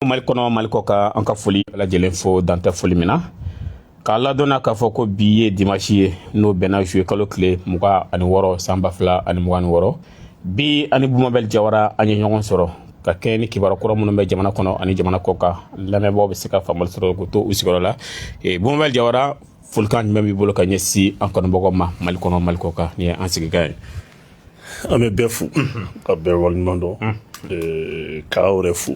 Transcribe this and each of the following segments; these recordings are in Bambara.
Mali kɔnɔ, Mali kɔ ka, an ka foli lajɛlen fo, dantɛ foli min na k'a ladɔnna k'a fɔ ko bi ye dimanche ye, n'o bɛnna juillet kalo tile 26 san 2026. Bi ani Bumabel Jawara, an ye ɲɔgɔn sɔrɔ ka kɛ ni kibaru kura minnu bɛ jamana kɔnɔ ani jamana kɔ kan, lamɛnbaaw bɛ se ka faamuyali sɔrɔ k'u to u sigiyɔrɔ la. Bumabel Jawara, folikan jumɛn b'i bolo ka ɲɛsin an kanubagaw ma Mali kɔnɔ, Mali kɔ kan, ni ye an sigikan ye? An bɛ bɛɛ fo ka bɛɛ waleɲuman dɔn, k'aw yɛrɛ fo.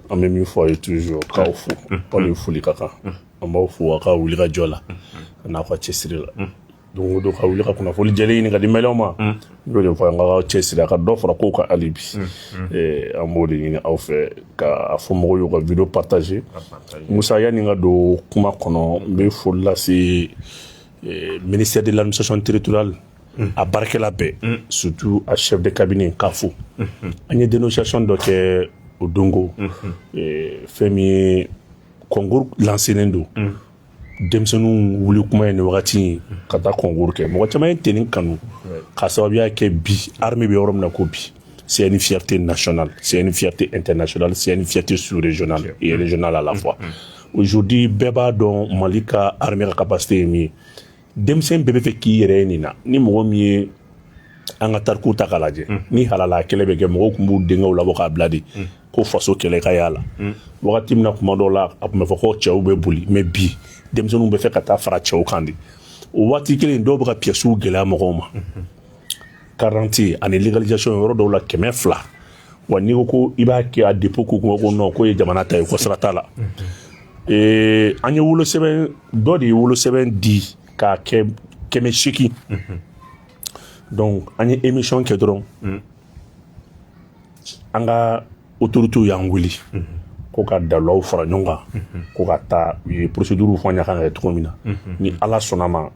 An bɛ min fɔ a ye toujours, k'aw fo, aw ni foli ka kan. An b'aw fo aw ka wuli ka jɔ la a n'aw ka cɛsiri la don o don, ka wuli ka kunnafoni jɛlen ɲini ka di maliyɛnw ma. N y'o de fɔ, an k'aw cɛsiri, a ka dɔ fara kow kan hali bi. An b'o de ɲini aw fɛ, k'a fɔ mɔgɔw y'u ka vidéo partager. Musa, yanni n ka don kuma kɔnɔ, n bɛ foli lase ministère de l'Administration territoriale a baarakɛla bɛɛ, surtout a chef de cabinet, k'a fo. An ye dénonciation dɔ kɛ o dongo, fɛn min ye concours lancelen don, denmisɛnninw wuli kuma ye nin wagati in ka taa concours kɛ. Mɔgɔ caman ye tenue kanu k'a sababuya kɛ bi armée bɛ yɔrɔ min na ko bi c'est une fierté nationale, c'est une fierté internationale, c'est une fierté sous-régionale et régionale à la fois. Aujourd'hui, bɛɛ b'a dɔn Mali ka armée ka capacité ye min ye. Denmisɛn bɛɛ bɛ fɛ k'i yɛrɛ ye nin na. Ni mɔgɔ min ye an ka tariku ta k'a lajɛ, ni halala kɛlɛ bɛ kɛ, mɔgɔw tun b'u denkɛw labɔ k'a bila de ko faso kɛlɛ ka y'a la. Wagati min na, kuma dɔw la, a tun bɛ fɔ ko cɛw bɛ boli, mais bi denmisɛnninw bɛ fɛ ka taa fara cɛw kan de. O waati kelen, dɔw bɛ ka pièces gɛlɛya mɔgɔw ma, carte ani légalisation, yɔrɔ dɔw la 200. Wa n'i ko ko i b'a kɛ a dépôt ko kuma ko non, k'o ye jamana ta ye, ko sira t'a la. An ye wolosɛbɛn dɔ de ye wolosɛbɛn di k'a kɛ 800. Donc an ye émission kɛ dɔrɔn, an ka autorités y'an wele ko ka dalaw fara ɲɔgɔn kan, ko ka taa. U ye procédure fɔ an ɲɛ kan ka kɛ cogo min na. Ni Ala sɔnna ma,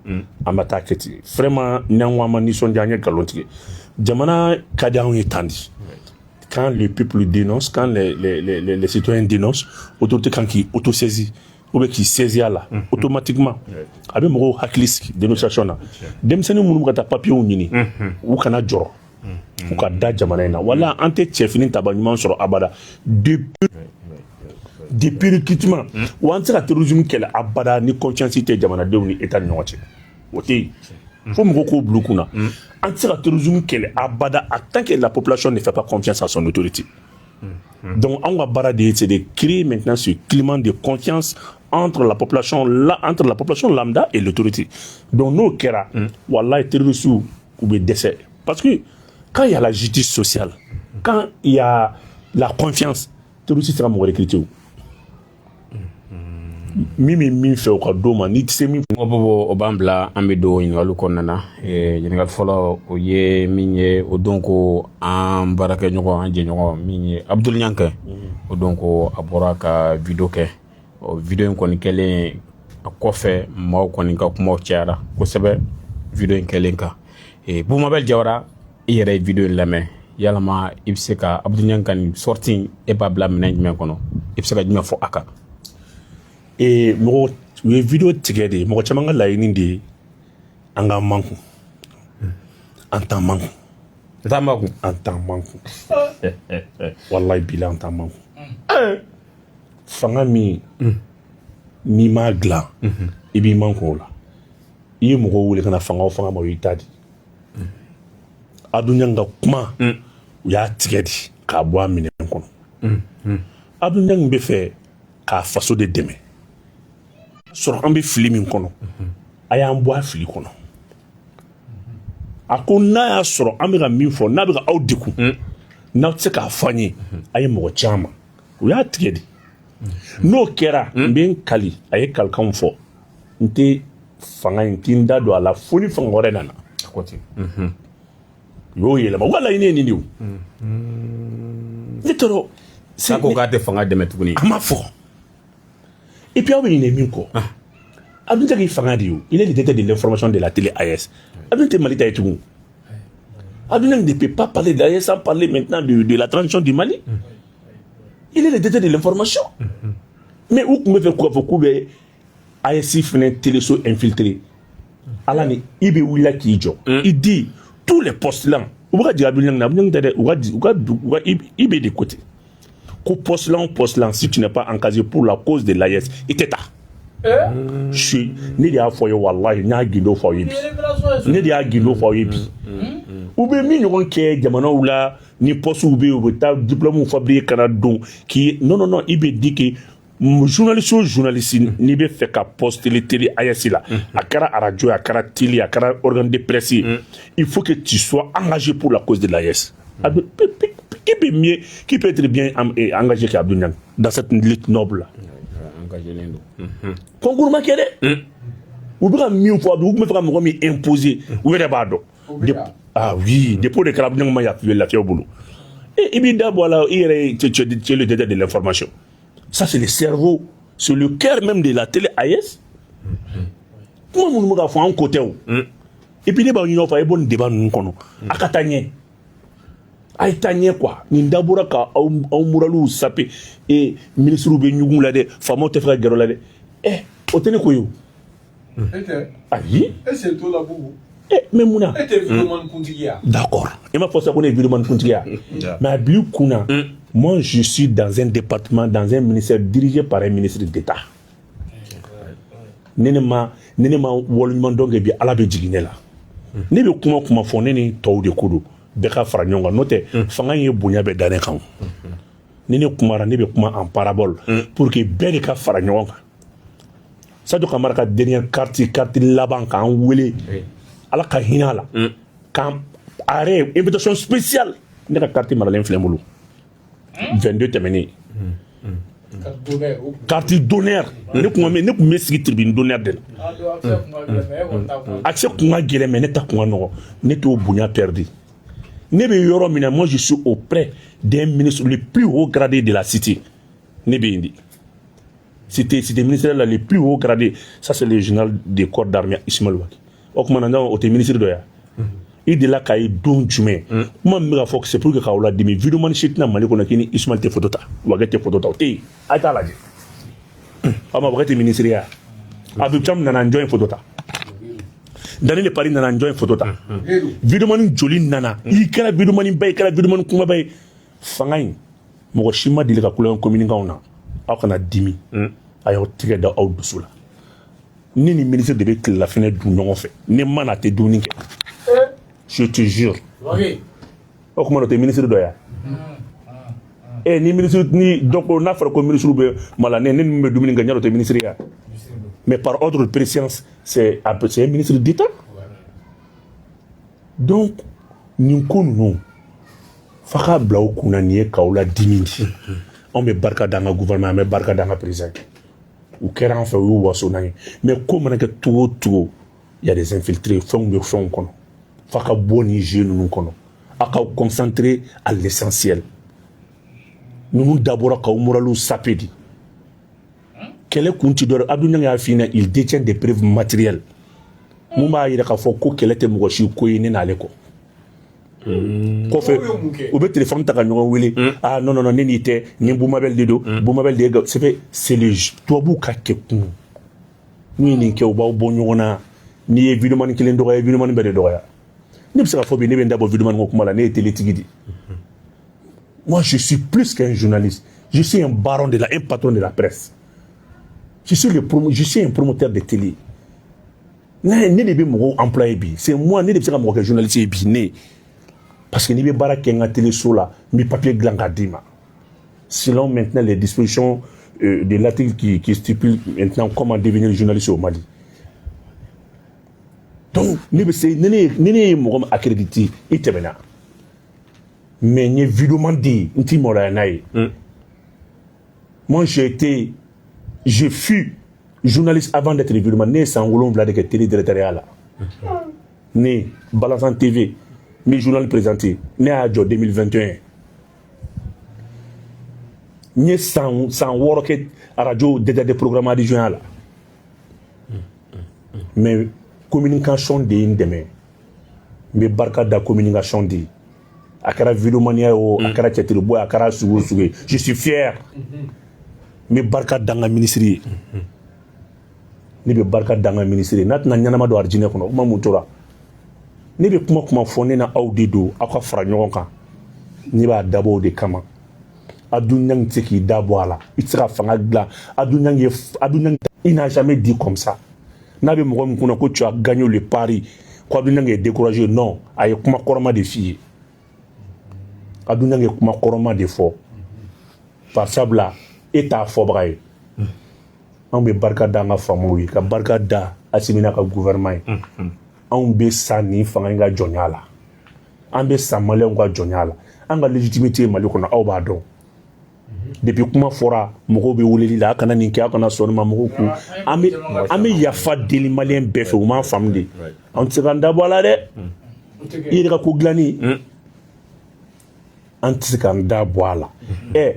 an bɛ taa kɛ ten. Vraiment, n'an ko an ma nisɔndiya, an ye nkalon tigɛ. Jamana ka di anw ye tan de. Quand le peuple dénonce, quand les citoyens dénoncent, autorité kan k'i autosaisir ou bien k'i saisir a la automatiquement, a bɛ mɔgɔw hakili sigi dénonciation na. Denmisɛnnin minnu bɛ ka taa papiyew ɲini, u kana jɔrɔ, u ka da jamana in na. Wala an tɛ cɛfini taba ɲuman sɔrɔ abada depuis recrutement. Wa an tɛ se ka terrorisme kɛlɛ abada ni confiance tɛ jamanadenw ni État ni ɲɔgɔn cɛ. O tɛ yen, fo mɔgɔw k'o bila u kunna. An tɛ se ka terrorisme kɛlɛ abada en tant que la population ne fait pas confiance à son autorité. Donc anw ka baara de ye, c'est de créer maintenant ce climat de confiance entre la population la, entre la population lambda et l'autorité. Donc n'o kɛra, wallahi, terroristes u bɛ dɛsɛ, parce que quand il y a la justice sociale, quand il y a la confiance, terroriste tɛ se ka mɔgɔ recruter. O min bɛ min fɛ, o ka d'o ma, n'i tɛ se min. Bobo, o b'an bila an bɛ don ɲininkaliw kɔnɔna na. Ɲininkali fɔlɔ, o ye min ye, o don ko an baarakɛɲɔgɔn, an jɛɲɔgɔn min ye Abdul Ɲankɛ, o don ko a bɔra ka vidéo kɛ. O vidéo in kɔni kɛlen, a kɔfɛ maaw kɔni ka kumaw cayara kosɛbɛ vidéo in kɛlen kan. Bumabel Jawara, i yɛrɛ ye vidéo in lamɛn, yalama i bɛ se ka Abdul Ɲanka ka nin sortie in, e b'a bila minɛn jumɛn kɔnɔ? I bɛ se ka jumɛn fɔ a kan? Mɔgɔ u ye vidéo tigɛ de. Mɔgɔ caman ka laɲini de ye an k'an mankun, an t'an mankun. N t'an makun. An t'an mankun, wallahi bila, an t'an mankun. Fanga min n'i m'a dilan, i b'i mankun o la. I ye mɔgɔw wele ka na fanga o fanga ma, o y'i ta di. Abdou Niang ka kuma, u y'a tigɛ de k'a bɔ a minɛn kɔnɔ. Abdou Niang bɛ fɛ k'a faso de dɛmɛ sɔrɔ. An bɛ fili min kɔnɔ, a y'an bɔ a fili kɔnɔ. A ko n'a y'a sɔrɔ an bɛ ka min fɔ, n'a bɛ ka aw degun, n'aw tɛ se k'a fɔ an ye, a ye mɔgɔ caman. U y'a tigɛ de. N'o kɛra, n bɛ n kali, a ye kalikanw fɔ, n tɛ fanga in tɛ n da don a la fo ni fanga wɛrɛ nana. U y'o yɛlɛma. U ka laɲini ye nin de ye o. Ne tɔɔrɔ. K'a ko k'a tɛ fanga dɛmɛ tuguni. A ma fɔ. Et puis aw bɛ ɲinɛ min kɔ, Abdou tɛ k'i fanga de ye o. Il est le directeur de l'information de la télé AES. Abdou tɛ Mali ta ye tugun. Abdou ne peut pas parler de l'AES sans parler maintenant de la transition du Mali. Il est le directeur de l'information. Mais u tun bɛ fɛ k'a fɔ k'u bɛ AES fɛnɛ téléso infiltré. Ala ni i bɛ wuli k'i jɔ, i dit tous les postes là, u bɛ ka jigin Abdou Niang na. Abdou Niang tɛ dɛ, u ka u ka u ka i bɛ de côté. Ko postulant, postulant, si tu n'es pas engagé pour la cause de l'AES, i tɛ taa. Je ne de y'a fɔ ye, walahi, n y'a gindo fɔ aw ye bi, ne de y'a gindo fɔ aw ye bi. U bɛ min ɲɔgɔn kɛ jamanaw la, ni postew bɛ yen, u bɛ taa diplôme fabriquer ka na don k'i, non, non, non, i bɛ di que journaliste o journaliste, n'i bɛ fɛ ka postuler télé AES la, a kɛra radio ye, a kɛra télé, a kɛra organe de presse ye, il faut que tu sois engagé pour la cause de l'AES. Qui peut mieux, qui peut être bien engagé qu'Abdou Niang dans cette lutte noble là? Concours ma kɛ dɛ. U bɛ ka min fɔ, u tun bɛ fɛ ka mɔgɔ min imposer, u yɛrɛ b'a dɔn. Ah oui, dépôt de kɛra, Abdou Niang ma lafiya bolo. I b'i da bɔ a la, i yɛrɛ, tu es le détecteur de l'information. Ça, c'est le cerveau, c'est le cœur même de la télé AES. Kuma minnu bɛ ka fɔ, an ko tɛ o. Et puis ne b'aw ɲini aw fɛ, a ye bɔ nin débat ninnu kɔnɔ, a ka taa ɲɛ, a ye taa ɲɛ quoi. Nin dabɔra ka aw moraliw saper. E ministres bɛ ɲugun la dɛ, faamaw tɛ fɛ ka gɛrɛ o la dɛ. Ɛ, o tɛ ne ko ye o. Ayi. E sen t'o la, Bubu. Ɛ, mais mun na? E tɛ videoman kuntigi ya? D'accord, i m'a fɔ sa ko ne ye videoman kuntigi ya, mais a bil'i kunna, moi, je suis dans un département, dans un ministère dirigé par un ministre d'État. Ne ma waleɲuman dɔn kɛ bi, Ala bɛ jigin ne la. Ne bɛ kuma kuma fɔ, ne ni tɔw de ko don, bɛɛ ka fara ɲɔgɔn kan, n'o tɛ fanga in ye bonya bɛɛ da ne kan. Ni ne kumara, ne bɛ kuma en parabole pour que bɛɛ de ka fara ɲɔgɔn kan. Sadio Kamara ka dernière carte, carte laban, k'an wele, Ala ka hinɛ a la, k'an a yɛrɛ invitation spéciale, ne ka carte maralen filɛ n bolo, 22 tɛmɛnen, carte d'honneur. Ne kun bɛ sigi tribune d'honneur de la. Accès kun ka gɛlɛn, mais ne ta kun ka nɔgɔn. Ne t'o bonya perdu. Ne bɛ yɔrɔ min na, moi, je suis auprès d'un ministre le plus haut gradé de la cité. Ne bɛ yen de, cité ministérielle la, le plus haut gradé, ça, c'est le général des corps d'armée Ismaël Wagué. O tuma na, o tɛ ministre dɔ ya? I delila k'a ye don jumɛn? Kuma min bɛ ka fɔ, c'est pour que k'aw ladimi. Vidéoman si tɛna Mali kɔnɔ k'i ni Ismaël tɛ photo ta, Wagué tɛ photo ta, o tɛ yen. A ye t'a lajɛ. Aw ma Wagué tɛ ministre ya? Habib Thiam nana, n jɔn ye photo ta? Daniel Paris nana, n jɔn ye photo ta? Vidéoman joli nana? I kɛra vidéoman ba ye, i kɛra vidéoman kumaba ye. Fanga in, mɔgɔ si ma deli ka kulonkɛ communicant na. Aw kana dimi, a y'aw tigɛ da aw dusu la. Ni ministre de bɛ tilelafana dun ɲɔgɔn fɛ, ni ma na, tɛ dumuni kɛ, je te jure. O kuma, o tɛ ministre dɔ ya? E ni ministre ni dɔ ko, n'a fɔra ko ministre bɛ mala, ne ni min bɛ dumuni kɛ, ɲɛ o tɛ ministre ya? Mais par ordre de préséance, c'est un ministre d'État. Donc nin ko ninnu, fa k'a bila u kunna, nin ye k'aw la dimi di. Anw bɛ barika da an ka gouvernement, an bɛ barika da an ka président. U kɛra an fɛ, u y'u waso n'an ye. Mais ko mana kɛ cogo o cogo, il y a des infiltrés, fɛnw bɛ fɛnw kɔnɔ. F'a ka bɔ nin jeu ninnu kɔnɔ, aw k'aw concentrer à l'essentiel. Ninnu dabɔra k'aw moraliw saper de. Kɛlɛ kun ti dɔwɛrɛ. Abdou Niang y'a f'i ɲɛna, il détient des preuves matérielles mun b'a yira k'a fɔ ko kɛlɛ tɛ mɔgɔ si ko ye, ne n'ale kɔ. Kɔfɛ, u bɛ téléphone ta ka ɲɔgɔn wele: ah non, non, non, ne n'i tɛ, ni Bumabel de don, Bumabel de ye. C'est fait, c'est le tubabuw ka kɛ kun. N'u ye nin kɛ, u b'aw bɔ ɲɔgɔn na. N'i ye vidéoman kelen dɔgɔya, i ye vidéoman bɛɛ de dɔgɔya. Ne bɛ se k'a fɔ bi, ne bɛ n da bɔ vidéoman ko kuma la. Ne ye télétigi de. Moi, je suis plus qu'un journaliste, je suis un baron de la un patron de la presse. Je suis un promoteur de télé. Ne de bɛ mɔgɔw employé bi, c'est moi. Ne de bɛ se ka mɔgɔ kɛ journaliste ye bi, ne, parce que n'i bɛ baara kɛ n ka téléso la, n bɛ papier dilan k'a d'i ma, selon maintenant les dispositions de l'article qui stipule maintenant comment devenir journaliste au Mali. Donc ne bɛ se, ni ne ye mɔgɔ min accrédité, i tɛmɛna. Mais n ye vidéoman de ye, n t'i maloya n'a ye. Moi, j'ai été je fus journaliste avant d'être vidéoman. Ne ye san 7 de kɛ télé directeur la. Ne Balanzan TV, n bɛ journal présenté, ne y'a jɔ 2021. N ye san 6 kɛ radio directeur de programme adjoint la. Mais communication de ye n dɛmɛ. N bɛ barika da communication de ye. A kɛra vidéomaniya ye o, a kɛra cɛtiribɔ ye, a kɛra sugu o sugu ye, je suis fier. N bɛ barika da n ka ministre ye. Ne bɛ barika da n ka ministre ye, n'a tɛna ɲɛnama don arijinɛ kɔnɔ. Kuma mun tora, ne bɛ kuma kuma fɔ, ne na aw de don, aw ka fara ɲɔgɔn kan. Ne b'a dabɔ o de kama. Abdou Niang tɛ se k'i da bɔ a la. I tɛ se ka fanga dilan. Abdou Niang ye, Abdou Niang, il n'a jamais dit comme ça. N'a bɛ mɔgɔ min kunna ko tu as gagné le pari, ko Abdou Niang est découragé, non, a ye kuma kɔrɔma de f'i ye. Abdou Niang ye kuma kɔrɔma de fɔ, par sabula e t'a fɔbaga ye. Anw bɛ barika da an ka faamaw ye, ka barika da Assimi n'a ka gouvernement ye. Anw bɛ sa nin fanga in ka jɔnya la, an bɛ sa Maliyɛnw ka jɔnya la. An ka légitimité ye Mali kɔnɔ, aw b'a dɔn. Depuis kuma fɔra, mɔgɔw bɛ weleli la, a kana nin kɛ, a kana sɔn nin ma. Mɔgɔw ko an bɛ yafa deli Maliyɛn bɛɛ fɛ. U m'a faamu de, an tɛ se k'an da bɔ a la dɛ. I yɛrɛ ka ko dilanni, an tɛ se k'an da bɔ a la. Ɛ,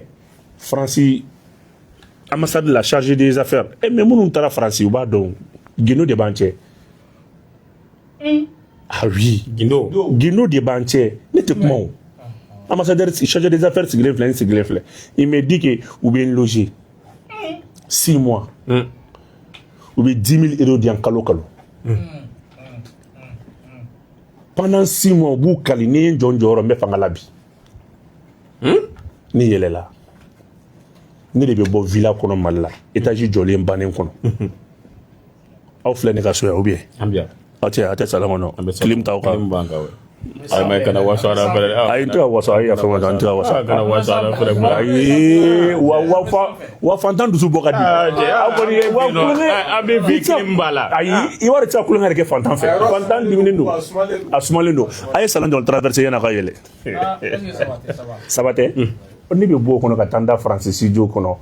Faransi ambassade la, chargé des affaires, ɛ, mais minnu taara Faransi, u b'a dɔn, gindo de b'an cɛ. Ah oui. Gindo. Gindo de b'an cɛ. Ne tɛ kuma o. Ambassadeur chargé des affaires sigilen filɛ, n sigilen filɛ. Il me dit que u bɛ n loger 6 mois, u bɛ 10 000 euros di yan kalo kalo pendant 6 mois. U b'u kali ni ye n jɔ n jɔyɔrɔ, n bɛ fanga la bi. Ne yɛlɛla, ne de bɛ bɔ villa kɔnɔ Mali la, étage jɔlen bannen kɔnɔ. Aw filɛ ne ka so yan ou bien? An bɛ yan. Aw tɛ, a tɛ salon kɔnɔ. An bɛ clim t'aw kan. Clim b'an kan, ouais. Ayi, mais kana waso a la fɛnɛ. Ayi, n tɛ ka waso. Ayi, yafa ma, n tɛ ka waso. Ah, kana waso a la fɛnɛ. Ayi, wa fa wa fantan dusu bɔ ka di. Ah, aw kɔni ye wa kulonkɛ. An bɛ fi clim b'a la. Ayi, i b'a dɔn, i tɛ se ka kulonkɛ yɛrɛ kɛ fantan fɛ. Fantan diminen don, a sumalen don. A ye salon jɔ traverser yan'a ka yɛlɛ. Saba tɛ, ne bɛ bɔ o kɔnɔ ka taa n da Faransi studio kɔnɔ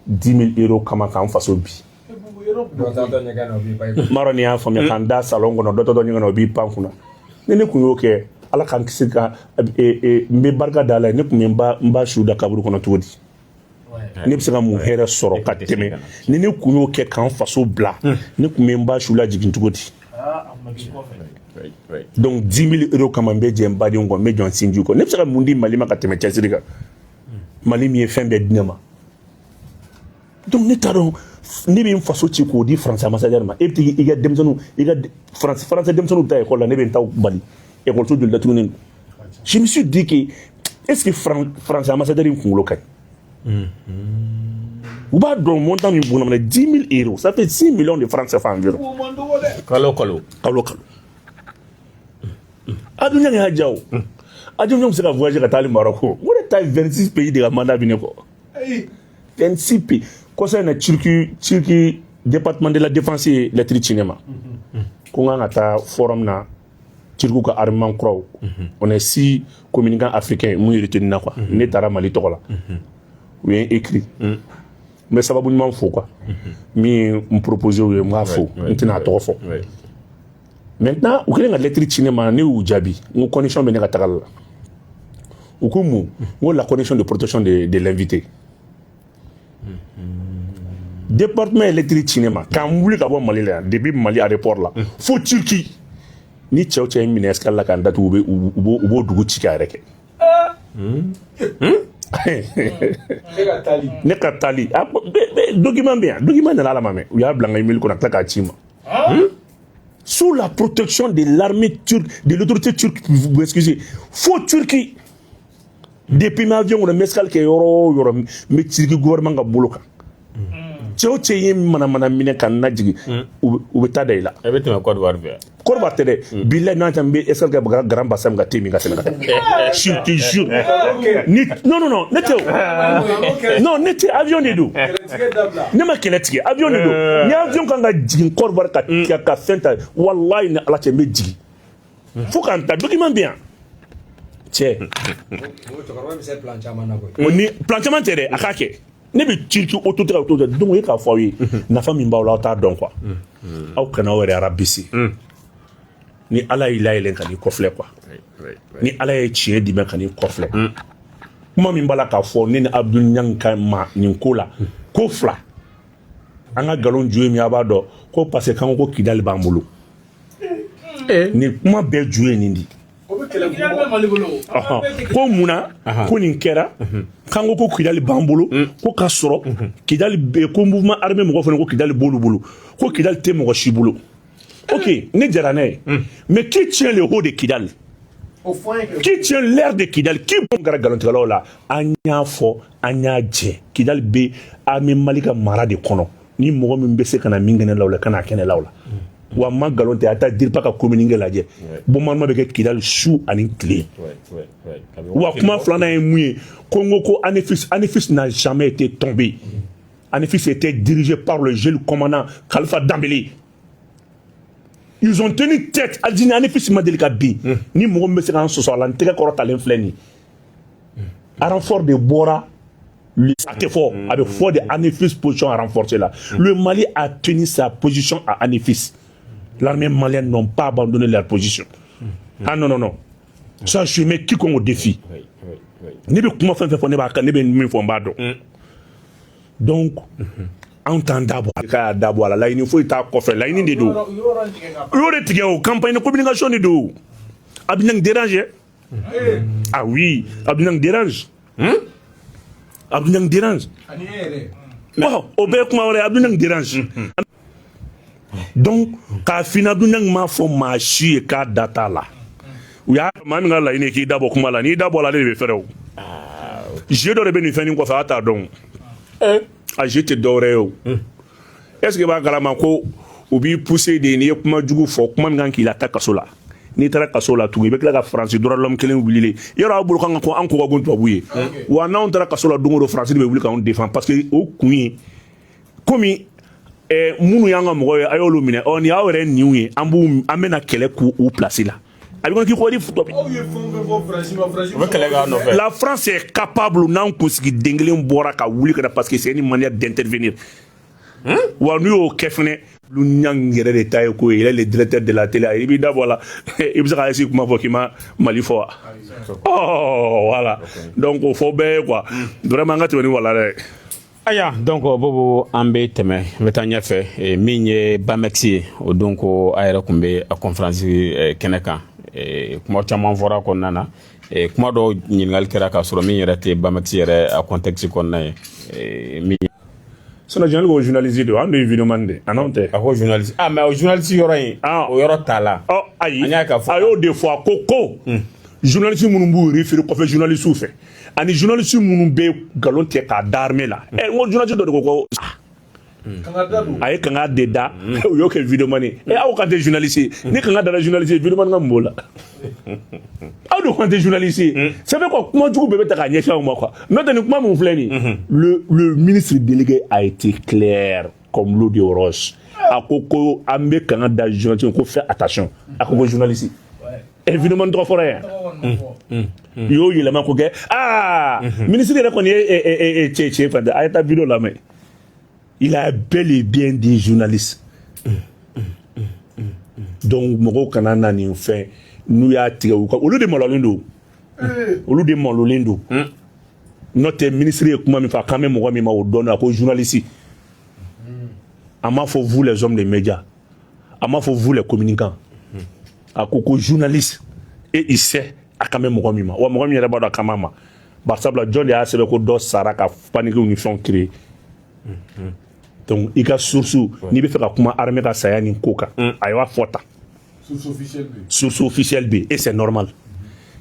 10 000 euros kama k'an faso bi. N m'a dɔn n'i y'a faamuya. K'an da salon kɔnɔ, dɔ tɔ ɲɛgɛn na, o b'i pan kunna. Ni ne kun y'o kɛ, Ala k'an kisi ka n bɛ barika da Ala ye. Ne kun bɛ n ba su da kaburu kɔnɔ cogo di? Ne bɛ se ka mun hɛrɛ sɔrɔ ka tɛmɛ ni ne kun y'o kɛ k'an faso bila? Ne kun bɛ n ba su lajigin cogo di? Donc 10 000 euros kama, n bɛ jɛ n badenw kɔ, n bɛ jɔ n sinjiw kɔ. Ne bɛ se ka mun di Mali ma ka tɛmɛ cɛsiri kan? Mali min ye fɛn bɛɛ di ne ma. Donc ne t'a dɔn, ne bɛ n faso ci k'o di Faransi ambassadeur ma. E bɛ t'i ka denmisɛnninw, i ka Faransi denmisɛnninw bɛ taa école la, ne bɛ n taw bali. École joli datugulen don? Je me suis dit que est ce que Faransi ambassadeur in kunkolo ka ɲi? U b'a dɔn montant min b'u na, 10 000 euros, ça fait 6 millions de francs CFA environ. Kalo kalo. Kalo kalo. Abdou Niang y'a diya o. Abdou Niang bɛ se ka voyager ka taa hali Maroc. O de ta ye 26 pays de ka mandat bɛ ne kɔ. 26 pays. Kɔsa in na, Turquie département de la défense ye lettre ci ne ma ko n kan ka taa forum na, Turquie ka armement kuraw. On est six communicants africains mun retenu na quoi. Ne taara Mali tɔgɔ la, u ye n écrit. N bɛ sababu ɲuman fo quoi, min ye n proposé u ye, n b'a fo, n tɛna a tɔgɔ fɔ. Maintenant, u kɛlen ka lettre ci ne ma, ne y'u jaabi n ko condition bɛ ne ka tagali la. U ko mun? N ko la condition de protection de l'invité. Département ye lettre ci ne ma k'an wuli ka bɔ Mali la yan, depuis Mali aéroport la fo Turquie. Ni cɛw cɛ ye n minɛ escale la k'an datugu, u bɛ u b'o dugu ci k'a yɛrɛ kɛ. Ne ka taali, a document bɛ yan, document nana Ala ma mɛ, u y'a bila n ka email kɔnɔ ka tila k'a ci n ma, sous la protection de l'armée turque, de l'autorité turque, vous excusez, fo Turquie. Depuis ma avion kɔnɔ, n bɛ escale kɛ yɔrɔ o yɔrɔ, n bɛ Turquie gouvernement ka bolo kan. Cɛ o cɛ ye manamana minɛ ka n lajigin, u bɛ taa da i la. E bɛ tɛmɛ Côte d'Ivoire fɛ. Côte d'Ivoire tɛ dɛ, bilahi, n'an tɛ, n bɛ escale kɛ Grand Bassam ka thé min ka tɛmɛ ka taa. Je te jure. Ni non, non, non, ne tɛ o. Non, ne tɛ, avion de don. Ne ma kɛlɛ tigɛ, avion de don. Ni avion kan ka jigin Côte d'Ivoire ka fɛn ta, wallahi, ni Ala cɛ, n bɛ jigin. Fo k'an ta, document bɛ yan. Cɛ. Ni plan caman tɛ dɛ, a k'a kɛ. Ne bɛ Turquie autorité ka autorité. Donc e k'a fɔ aw ye, nafa min b'aw la, aw t'a dɔn quoi. Aw kana aw yɛrɛ arabisi. Ni Ala y'i layɛlɛn ka n'i kɔfilɛ quoi. Ni Ala ye tiɲɛ d'i ma ka n'i kɔfilɛ. Kuma min b'a la k'a fɔ ne ni Abdou Niang ka ma nin ko la, ko fila. An ka nkalon ju ye min ye, a b'a dɔn ko parce que k'an ko Kidali b'an bolo. Nin kuma bɛɛ ju ye nin di. Ko munna ko nin kɛra? K'an ko Kidali b'an bolo, ko k'a sɔrɔ Kidali bɛ ko mouvement armé mɔgɔ fana ko Kidali b'olu bolo, ko Kidali tɛ mɔgɔ si bolo. Ok, ne jara n'a ye, mais qui tient le haut de Kidali? Qui tient l'air de Kidal? Qui bon kɛra nkalontigɛlaw la? An y'a fɔ, an y'a jɛ, Kidal bɛ armée Mali ka mara de kɔnɔ. Ni mɔgɔ min bɛ se ka na min kɛnɛ la, o la ka na kɛnɛ la o la. Wa ma nkalon tɛ, a taa DIRPA ka communiqué lajɛ. Bombardement bɛ kɛ Kidal su ani tile. Wa kuma filanan ye mun ye? Ko n ko Anefis, Anefis n'a jamais été tombé. Anefis était dirigé par le jeune commandant Khalifa Dambélé. Ils ont tenu tête. Aljini Anefis ma deli ka bin. Ni mɔgɔ min bɛ se k'an sɔsɔ a la, n tɛgɛ kɔrɔtalen filɛ nin ye. Renfort de bɔra, a tɛ fɔ, a bɛ fɔ de Anefis position renforcée la. Le Mali a tenu sa position à Anefis. L'armée malienne n'ont pas abandonné leur position. Ah non, non, non, ça, je mets quiconque au défi. Ne bɛ kuma fɛn fɛn fɔ, ne b'a kan, ne bɛ min fɔ, n b'a dɔn. Donc anw t'an da bɔ a k'a da bɔ a la, laɲini foyi t'a kɔfɛ, laɲini de don. U y'o de tigɛ o, campagne de communication de don. Abdou Niang dérange. Ah oui, Abdou Niang dérange. Abdou Niang dérange. Bon, o bɛɛ ye kuma wɛrɛ ye. Abdou Niang dérange. Donc k'a f'i ɲɛna, Abdou Niang m'a fɔ maa si ye k'a da t'a la. U y'a maa min ka laɲini ye k'i da bɔ kuma la, n'i da bɔ a la, ale de bɛ fɛrɛ o. Jeu dɔ de bɛ nin fɛn nin kɔfɛ, a t'a dɔn. A jeu tɛ dɔwɛrɛ ye o. Est ce que i b'a kalama ko u b'i pousser de? N'i ye kuma jugu fɔ, kuma min kan k'i la taa kaso la, n'i taara kaso la tugun, i bɛ tila ka Faransi droit de l'homme kelen wulilen yɔrɔ aw bolo kan ka ko an ko ka go tubabu ye. Wa n'anw taara kaso la don o don, Faransi de bɛ wuli k'anw défend, parce que o kun ye komi minnu y'an ka mɔgɔw ye, a y'olu minɛ. Ɔ, nin y'aw yɛrɛ niw ye, an b'u an bɛna kɛlɛ k'u u place la. A bɛ kɔnɔ k'i kɔ di tɔ. U bɛ kɛlɛ k'a nɔfɛ. La France est capable, n'an kunsigi den kelen bɔra, ka wuli ka na, parce que c'est une manière d'intervenir. Wa n'u y'o kɛ fɛnɛ, olu Niang yɛrɛ de ta ye ko ye. Il est le directeur de la télé, i b'i da bɔ a la, i bɛ se ka essayer kuma fɔ k'i ma Mali fɔ wa? Oh voilà, donc o fɔ bɛɛ ye quoi. Vraiment, an ka tɛmɛ ni wala dɛ. Aya, donc Bobo, an bɛ tɛmɛ, an bɛ taa ɲɛfɛ. Min ye Bamex ye, o don ko a yɛrɛ tun bɛ a conférence kɛnɛ kan. Kuma caman fɔra a kɔnɔna na. Kuma dɔw ɲininkali kɛra k'a sɔrɔ min yɛrɛ tɛ Bamex yɛrɛ a contexte kɔnɔna ye min. Sinon journaliste ko journaliste don, an de ye vidéoman de, a n'anw tɛ. A ko journaliste, ah, mais o journaliste yɔrɔ in, o yɔrɔ t'a la. Ɔ ayi. An y'a ka fɔ. A y'o de fɔ, a ko journaliste minnu b'u référé kɔfɛ journaliste fɛ, ani journaliste minnu bɛ nkalon tigɛ k'a da armée la. Ɛ, n ko journaliste dɔ de ko a ye kanga de da, u y'o kɛ vidéoman ye. Ɛ, aw kan tɛ journaliste ye. Ni kanga dara journaliste ye, vidéoman ka mun b'o la? Aw de kan tɛ journaliste ye. Ça fait quoi? Kuma jugu bɛɛ bɛ ta k'a ɲɛsin aw ma quoi. N'o tɛ, nin kuma mun filɛ nin ye, le ministre délégué a été clair comme l'eau de roche. A ko an bɛ kanga da journaliste, ko fais attention. A ko journaliste ɛ, vidéoman tɔgɔ fɔra yan, u y'o yɛlɛma ko kɛ. Aa, ministre yɛrɛ kɔni ye cɛ fɛn tɛ. A ye taa vidéo lamɛn, il a bel et bien dit journaliste. Donc mɔgɔw kana na nin fɛn n'u y'a tigɛ u ka, olu de malolen don, olu de malolen don. N'o tɛ, ministre ye kuma min fɔ, a kan bɛ mɔgɔ min ma, o dɔn. A ko journaliste, a m'a fɔ vous les hommes de médias, a m'a fɔ vous les communicants, a ko journaliste. Et il sait a kan bɛ mɔgɔ min ma. Wa mɔgɔ min yɛrɛ b'a dɔn a kan b'a ma, barisabula jɔn de y'a sɛbɛn ko dɔ sara ka panique ni fɛnw créer? Donc i ka source, n'i bɛ fɛ ka kuma armée ka saya ni ko kan, a y'a fɔ tan. Source officielle bɛ, et c'est normal.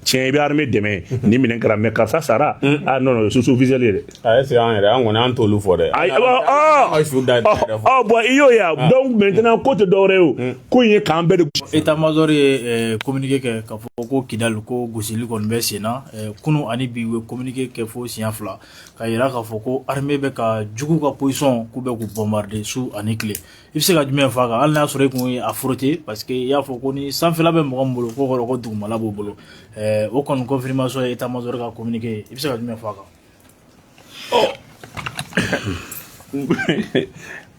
Tiɲɛ, i bɛ armée dɛmɛ ni minɛn kɛra, mais karisa sara, ah non non, source officielle ye dɛ. A est-ce que an yɛrɛ, an kɔni, an t'olu fɔ dɛ. Ayi, ɔ bon, i y'o ye. Donc maintenant, ko tɛ dɔwɛrɛ ye, o ko in ye k'an bɛɛ de. État major ye communiqué kɛ k'a fɔ ko Kidal, ko gosili kɔni bɛ sen na. Kunun ani bi, u ye communiqué kɛ fo siɲɛ 2 ka yira k'a fɔ ko armée bɛ ka jugu ka position, k'u bɛ k'u bombarder su ani tile. I bɛ se ka jumɛn fɔ a kan, hali n'a sɔrɔ e kun ye a frotté? Parce que i y'a fɔ ko ni sanfɛla bɛ mɔgɔ min bolo, k'o kɔrɔ ko dugumala b'o bolo. O kɔni confirmation ye état major ka communiqué ye. I bɛ se ka jumɛn fɔ a kan? Ɔ,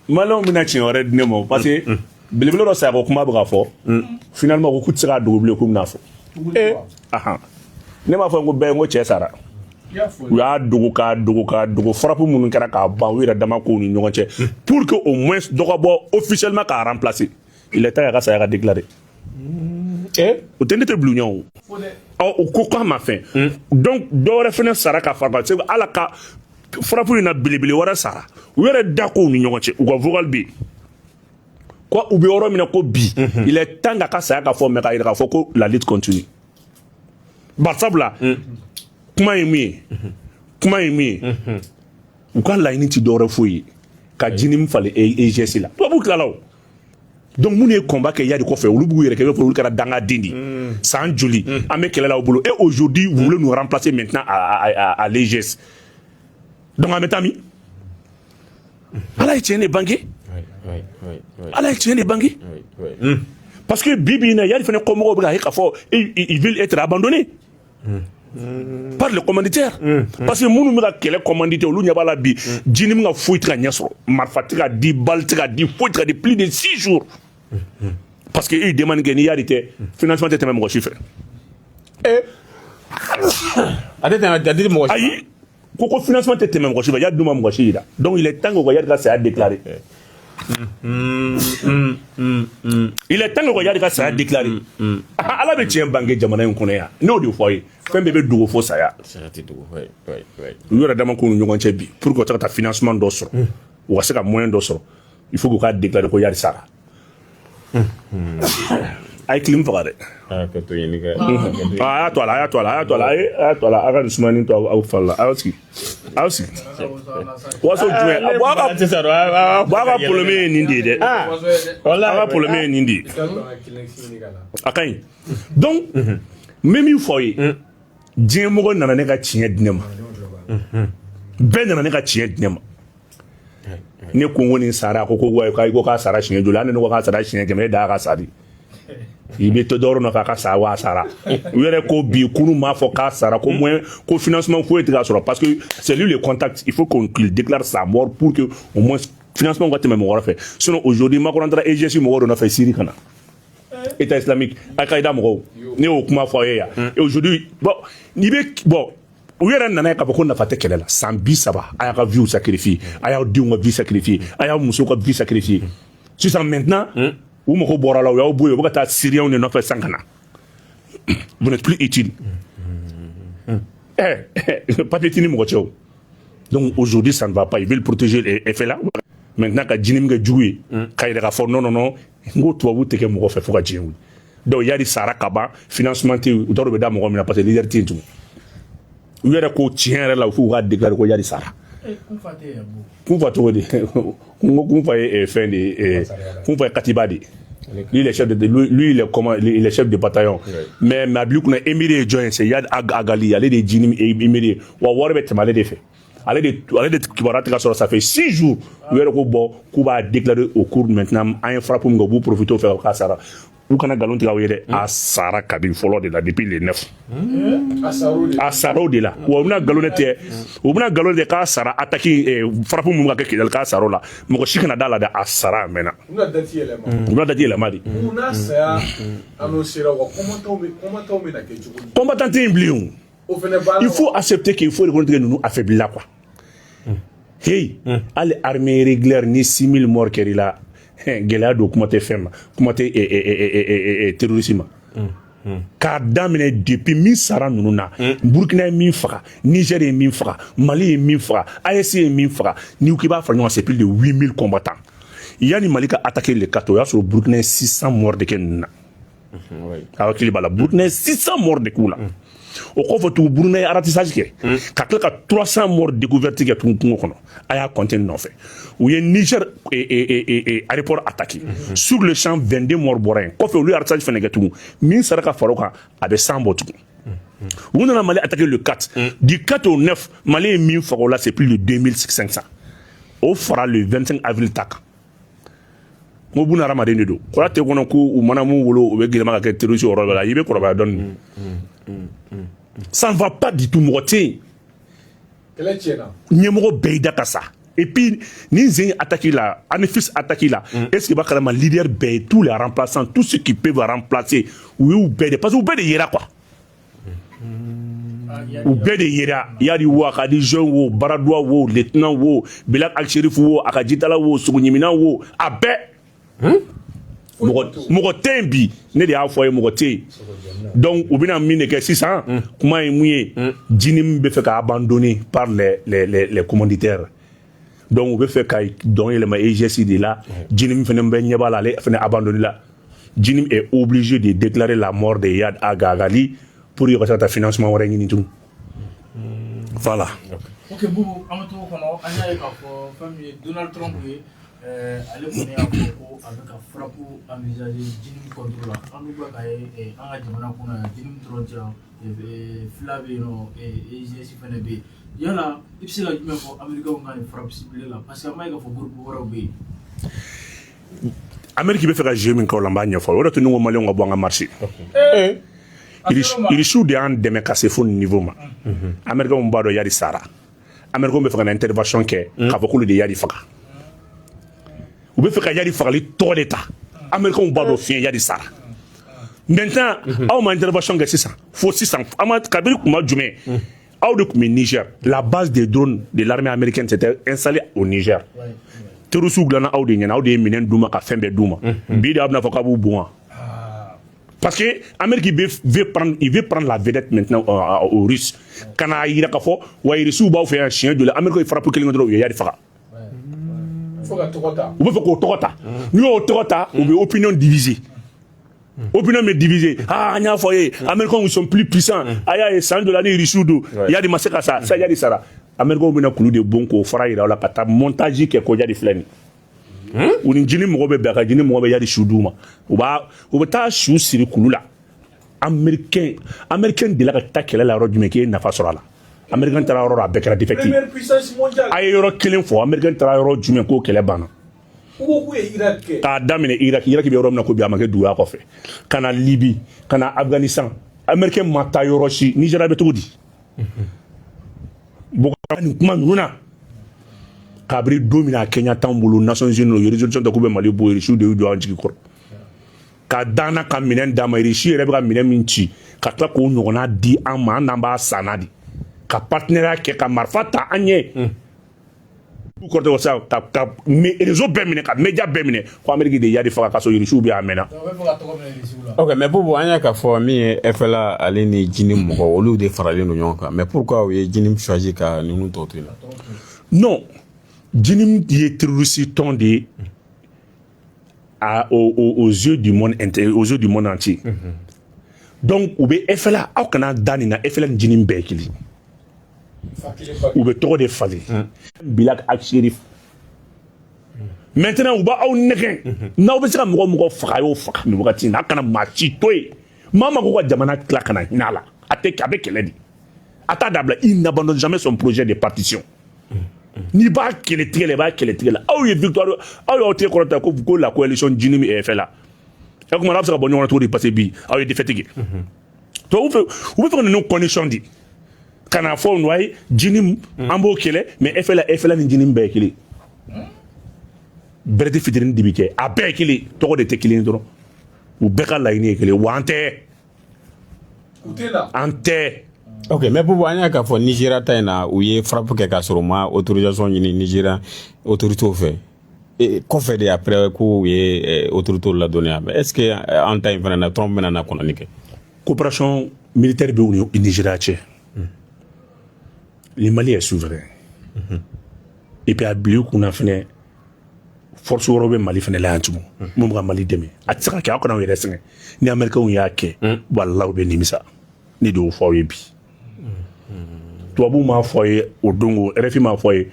maliyɛnw bɛna tiɲɛ wɛrɛ di ne ma, parce que belebele dɔ saya ko kuma bɛ ka fɔ. Finalement, ko k'u tɛ se k'a dogo bilen, k'u bɛna fɔ. Ee ahan, ne m'a fɔ ko bɛɛ n ko cɛ sara. U y'a dogo k'a dogo k'a dogo, frappe minnu kɛra k'a ban, u yɛrɛ dama kow ni ɲɔgɔn cɛ, pour que au moins dɔ ka bɔ officiellement k'a remplacer. Il est temps a ka saya ka déclarer. O tɛ ne tɛ bulon ɲɛ o. Ɔ, o ko k'a ma fɛn. Donc dɔ wɛrɛ fɛnɛ sara ka fara kan. C'est ala ka frappe in na, belebele wɛrɛ sara. U yɛrɛ da kow ni ɲɔgɔn cɛ, u ka vocal bɛ yen ko u bɛ yɔrɔ min na ko bi, il est temps k'a ka saya ka fɔ, mais k'a yira k'a fɔ ko la lutte continue. Bari sabula kuma ye mun ye, kuma ye mun ye, u ka laɲini ti dɔwɛrɛ foyi ye ka JNIM falen EIGS la. Tubabuw tilala o. Donc minnu ye combat kɛ Iyad kɔfɛ, olu b'u yɛrɛ kɛ i b'a fɔ olu kɛra dangaden de ye. San joli an bɛ kɛlɛ la u bolo, et aujourd'hui vous voulez nous remplacer maintenant à l'EIGS. Donc an bɛ taa min? Ala ye tiɲɛ de bange. Ala ye tiɲɛ de bange. Parce que bi bi in na, Iyad fana kɔmɔgɔw bɛ k'a ye k'a fɔ ils veulent être abandonnés par le commanditaire, parce que minnu bɛ ka kɛlɛ commandité, olu ɲɛ b'a la bi, JNIM ka foyi tɛ ka ɲɛ sɔrɔ, marifa tɛ ka di, balle tɛ ka di, foyi tɛ ka di, plus de 6 jours, parce que e ye demande kɛ, n'i y'a tɛ, financement tɛ tɛmɛ mɔgɔ si fɛ. A tɛ tɛmɛ, a tɛ mɔgɔ si. Ayi, ko financement tɛ tɛmɛ mɔgɔ si fɛ. Iyad dun ma mɔgɔ si yira. Donc il est temps que Iyad ka saya déclarer. Il est temps que Iyad ka saya déclarer. Ala bɛ tiɲɛ bange jamana in kɔnɔ yan. Ne y'o de fɔ aw ye, fɛn bɛɛ bɛ dogo fo saya. Saya tɛ dogo, oui oui oui. U yɛrɛ dama k'u ni ɲɔgɔn cɛ bi, pour que u ka se ka taa financement dɔ sɔrɔ, u ka se ka moyen dɔ sɔrɔ, il faut k'u k'a déclarer ko Iyad sara. A ye clim faga dɛ. A ka to ɲini kɛ. A y'a to a la, a y'a to a la, a y'a to a la, a y'a to a la, a ka nin sumani to aw fari la. A y'aw sigi, a y'aw sigi. Waso jumɛn? Bɔ a ka bɔ, a ka problème ye nin de ye dɛ. A ka problème ye nin de ye. A ka ɲi. Donc n bɛ min fɔ aw ye, diɲɛ mɔgɔ nana ne ka tiɲɛ di ne ma, bɛɛ nana ne ka tiɲɛ di ne ma. Ne ko n ko nin sara, a ko ko wa ko k'a sara siɲɛ joli? Hali ni ne ko k'a sara siɲɛ 100, e da ka sa de. I bɛ to dɔwɛrɛ nɔfɛ, a ka sa wa a sara. U yɛrɛ ko bi kunu m'a fɔ k'a sara, ko moyen, ko financement foyi tɛ ka sɔrɔ, parce que c'est lui le contact. Il faut qu'on qu'il déclare sa mort pour que au moins financement ka tɛmɛ mɔgɔ wɛrɛ fɛ. Sinon aujourd'hui Macron taara EIGS mɔgɔw de nɔfɛ Syrie ka na, État islamique, Al-Qaïda mɔgɔw. Ne y'o kuma fɔ aw ye yan. Et aujourd'hui, bon, n'i bɛ bon, u yɛrɛ nana ye k'a fɔ ko nafa tɛ kɛlɛ la. San 30, a y'a ka vie sacrifier, a y'aw denw ka vie sacrifier, a y'aw musow ka vie sacrifier. Sisan maintenant u mago bɔra la, u y'aw bɔ yen, u bɛ ka taa Syriens de nɔfɛ san ka na. Vous n'êtes plus utile. Papier t'i ni mɔgɔ cɛ o. Donc aujourd'hui ça ne va pas, ils veulent protéger les FLA maintenant, ka JNIM kɛ jugu ye, ka yɛrɛ k'a fɔ non non non. N ko tubabu tɛ kɛ mɔgɔ fɛ fo ka diɲɛ wuli. Donc Iyad sara ka ban, financement tɛ yen, u t'a dɔn u bɛ da mɔgɔ min na, parce que leader tɛ yen tugun. U yɛrɛ ko tiɲɛ yɛrɛ la, u f'u ka déclarer ko Iyad sara. Kun fa cogo di? N ko kun fa ye fɛn de ye, kun fa ye katiba de ye. Lui, il est chef de lui, il est comment, il est chef de bataillon. Mais a bil'i kunna, émir ye jɔn ye? C'est Iyad Ag Ghali. Ale de ye JNIM émir ye wa wari bɛ tɛmɛ ale de fɛ. Ale de kibaruya tɛ ka sɔrɔ, ça fait 6 jours. U yɛrɛ ko bon, k'u b'a déclarer au cours maintenant. An ye frappe min kɛ, u b'u profiter o fɛ k'a sara. U kana nkalon tigɛ aw ye dɛ, a sara kabini fɔlɔ de la, depuis le 9. A sara o de la wa. U bɛna nkalon de tigɛ, u bɛna nkalon de k'a sara. Attaque, frappe mun bɛ ka kɛ Kidali, k'a sara o la. Mɔgɔ si kana da la dɛ, a sara a mɛnna. U bɛna date yɛlɛma. U bɛna date yɛlɛma de. N'a saya annoncé ra, wa combattant bɛna kɛ cogo di? Combattant tɛ yen bilen o. O fɛnɛ b'a la. Il faut accepter qu'il faut reconnaître que ninnu affaibli la quoi. Hey, hali armée régulière ni 6000 morts kɛr'i la, gɛlɛya don. Kuma tɛ fɛn ma, kuma tɛ terrorisme ma. K'a daminɛ depuis min sara ninnu na, Burukina ye min faga, Niger ye min faga, Mali ye min faga, AES ye min faga, n'i ko k'i b'a fara ɲɔgɔn kan, c'est plus de 8000 combattants. Yanni Mali ka attaquer le 4, o y'a sɔrɔ Burukina ye 600 morts de kɛ ninnu na. A hakili b'a la, Burukina ye 600 morts de k'u la. O kɔfɛ tugun, Burukina ye ratissage kɛ ka tila ka 300 morts découverte kɛ tugun kungo kɔnɔ. A y'a compter nɔfɛ. U ye Niger aéroport attaqué sur le champ, 22 morts bɔra yen. Kɔfɛ olu ye ratissage fɛnɛ kɛ tugun, min sara ka fara o kan, a bɛ 100 bɔ tugun. U nana Mali attaqué le 4. Du 4 au 9, Mali ye min faga o la, c'est plus de 2500. O fara le 25 avril ta kan. N ko buna hadamaden de don, kɔrɔ tɛ kɔnɔ ko u mana mun wolo, u bɛ gɛlɛma ka kɛ terroriste yɔrɔ dɔ la, i bɛ kɔrɔbaya dɔɔni. Ça ne va pas du tout, mɔgɔ tɛ yen. Kɛlɛ tiɲɛna. Ɲɛmɔgɔ bɛɛ y'i da ka sa. Et puis ni zen attaque la, Anefis attaque la, est ce que b'a kalama, leader bɛɛ ye, tous les remplaçants, tous ceux qui peuvent remplacer, u y'u bɛɛ de, parce que u bɛɛ de yera quoi, u bɛɛ de yera. Iyad wo, a ka di jeune wo, Baradoua wo, lieutenant wo, Bilal Ag Acherif wo, a ka jitala wo, Sogoɲimina wo, a bɛɛ. Mɔgɔ mɔgɔ tɛ yen bi. Ne de y'a fɔ a ye, mɔgɔ tɛ yen. Donc u bɛna min de kɛ sisan, kuma ye mun ye? JNIM bɛ fɛ ka abandonner par les commanditaires. Donc u bɛ fɛ ka dɔn yɛlɛma EIGS de la. JNIM fana bɛ ɲɛ b'a la, ale fana abandonné la. JNIM est obligé de déclarer la mort de Iyad Ag Ghali. Pour que ka se ka taa financement wɛrɛ ɲini tugun. Voilà. Ok Boubou, an bɛ to o kɔnɔ. An y'a ye k'a fɔ fɛn min ye Donald Trump ye, ale kɔni y'a fɔ ko a bɛ ka frappe envisager JNIM contre la. An bɛ bɔ k'a ye an ka jamana kɔnɔ yan, JNIM dɔrɔn tɛ yan, FILA bɛ yen nɔ, EIGS fana bɛ yen. Yala i bɛ se ka jumɛn fɔ Américains ka nin frappe ciblée la? Parce que an b'a ye k'a fɔ groupe wɛrɛw bɛ yen. Amérique bɛ fɛ ka jeu min kɛ o la, n b'a ɲɛfɔ. O de to ni ko Maliyɛnw ka bɔ an ka marché. Irisiw de y'an dɛmɛ ka se fo nin niveau ma. Américains b'a dɔn Iyad sara. Américains bɛ fɛ ka na intervention kɛ k'a fɔ k'olu de ye Iyad faga. U bɛ fɛ ka Iyad fagali tɔgɔ de ta. Américains b'a dɔn fiɲɛ Iyad sara. Maintenant, aw ma intervention kɛ sisan fo sisan, an ma kabini kuma jumɛn aw de tun bɛ Niger? La base des drones de l'armée américaine s'était installée au Niger. Terroristes dilanna aw de ɲɛna, aw de ye minɛn d'u ma ka fɛn bɛɛ d'u ma. Bi de, aw bɛna fɔ k'a b'u bon wa? Parce que Amérique veut prendre, il veut prendre la vedette maintenant aux Russes. Ka n'a yira k'a fɔ wa Russiw b'aw fɛ yan siɲɛ joli, Amérique ye frappe kelen kɛ dɔrɔn, u ye Iyad faga. Fo ka tɔgɔ ta. U bɛ fɛ k'o tɔgɔ ta. N'u y'o tɔgɔ ta, u bɛ opinion diviser. Opinion bɛ diviser. Ah, an y'a fɔ ye, Américains sont plus puissants. A y'a ye san joli ani Russiw don. Iyad ma se ka sa, sa Iyad sara. Américains bɛna kulu de bon k'o fara yira aw la ka taa montage kɛ ko Iyad filɛ nin. U ni JNIM mɔgɔ bɛ bɛn a kan, JNIM mɔgɔ bɛ Iyad su d'u ma. U b'a u bɛ taa su siri kulu la. Américain delila ka taa kɛlɛ la yɔrɔ jumɛn k'e ye nafa sɔrɔ a la? Américain taara yɔrɔ a bɛɛ kɛra défaite ye. Première puissance mondiale. A ye yɔrɔ kelen fɔ, Américain taara yɔrɔ jumɛn k'o kɛlɛ banna? U ko k'u ye Irak kɛ. K'a daminɛ Irak, Irak bɛ yɔrɔ min na ko bi, a ma kɛ duguya kɔfɛ, ka na Libi, ka na Afghanistan, Américain ma taa yɔrɔ si. Nigéria bɛ cogo di? Boko nin kuma ninnu na, kabiri don min na a kɛɲa t'anw bolo, Nations Unies, u ye résolution ta k'u bɛ Mali bɔ, Irisiw de y'u jɔ an jigi kɔrɔ ka danna ka minɛn d'a ma. Irisi yɛrɛ bɛ ka minɛn min ci ka tila k'o ɲɔgɔnna di an ma, an n'an b'a san n'a de ka partenariat kɛ ka marifa ta an ɲɛ. U kɔrɔtɛ sa ka réseau bɛɛ minɛ, ka média bɛɛ minɛ ko Amérique de ye Iyad faga, k'a sɔrɔ Irisiw bɛ yen a mɛnna. U bɛ fɛ ka tɔgɔ minɛ Irisiw la. Ok, mais Boubou, an y'a k'a fɔ min ye FLA ale ni JNIM mɔgɔ, olu de faralen don ɲɔgɔn kan. Mais pourquoi u ye JNIM choisi ka ninnu tɔ to yen? Non, JNIM ye terroriste tɔn de ye aux yeux du monde aux yeux du monde entier. Donc u bɛ FLA, aw kana da nin na, FLA ni JNIM bɛɛ ye kelen. Fa kelen ba. U bɛ tɔgɔ de falen, Bilal Ag Acherif. Maintenant, u b'aw nɛgɛn n'aw bɛ se ka mɔgɔ mɔgɔ faga, a y'o faga nin wagati in na. A kana maa si to yen. Maa ma ko ka jamana tila ka na hinɛ a la, a tɛ, a bɛ kɛlɛ de, a t'a dabila. Il n'abandonne jamais son projet de partition. N'i b'a kɛlɛ tigɛ la, i b'a kɛlɛ tigɛ la. Aw ye victoire, aw y'aw tɛgɛ kɔrɔta ko la coalition JNIM FLA. Ɛ kuma, aw bɛ se ka bɔ ɲɔgɔn na cogo di? Parce que bi aw ye défaite kɛ. Tubabu fɛ, u bɛ fɛ ka ninnu condition di ka na fɔ ayi, JNIM an b'o kɛlɛ, mais FLA, FLA ni JNIM bɛɛ ye kelen. Bɛrɛ tɛ fitinin dibi kɛ, a bɛɛ ye kelen, tɔgɔ de tɛ kelen ye dɔrɔn. U bɛɛ ka laɲini ye kelen wa, an tɛ. U tɛ na. An tɛ. Ok, mais Boubou, an y'a k'a fɔ Nigéria ta in na, u ye frappe kɛ k'a sɔrɔ u ma autorisation ɲini Nigéria autorités fɛ. Kɔfɛ de, après k'u ye autorités ladɔnniya. Mais est ce que an ta in fana na, Trump bɛna na kɔnɔni kɛ? Coopération militaire bɛ u ni Nigéria cɛ. Le Mali est souverain. Et puis a bila i kunna fɛnɛ, force wɛrɛw bɛ Mali fɛnɛ la yan tugun mun bɛ ka Mali dɛmɛ. A tɛ se ka kɛ, aw kana aw yɛrɛ sɛgɛn. Ni Américains y'a kɛ, walahi, u bɛ nimisa. Ne de y'o fɔ aw ye bi. Tubabuw m'a fɔ aw ye o don ko RFI m'a fɔ aw ye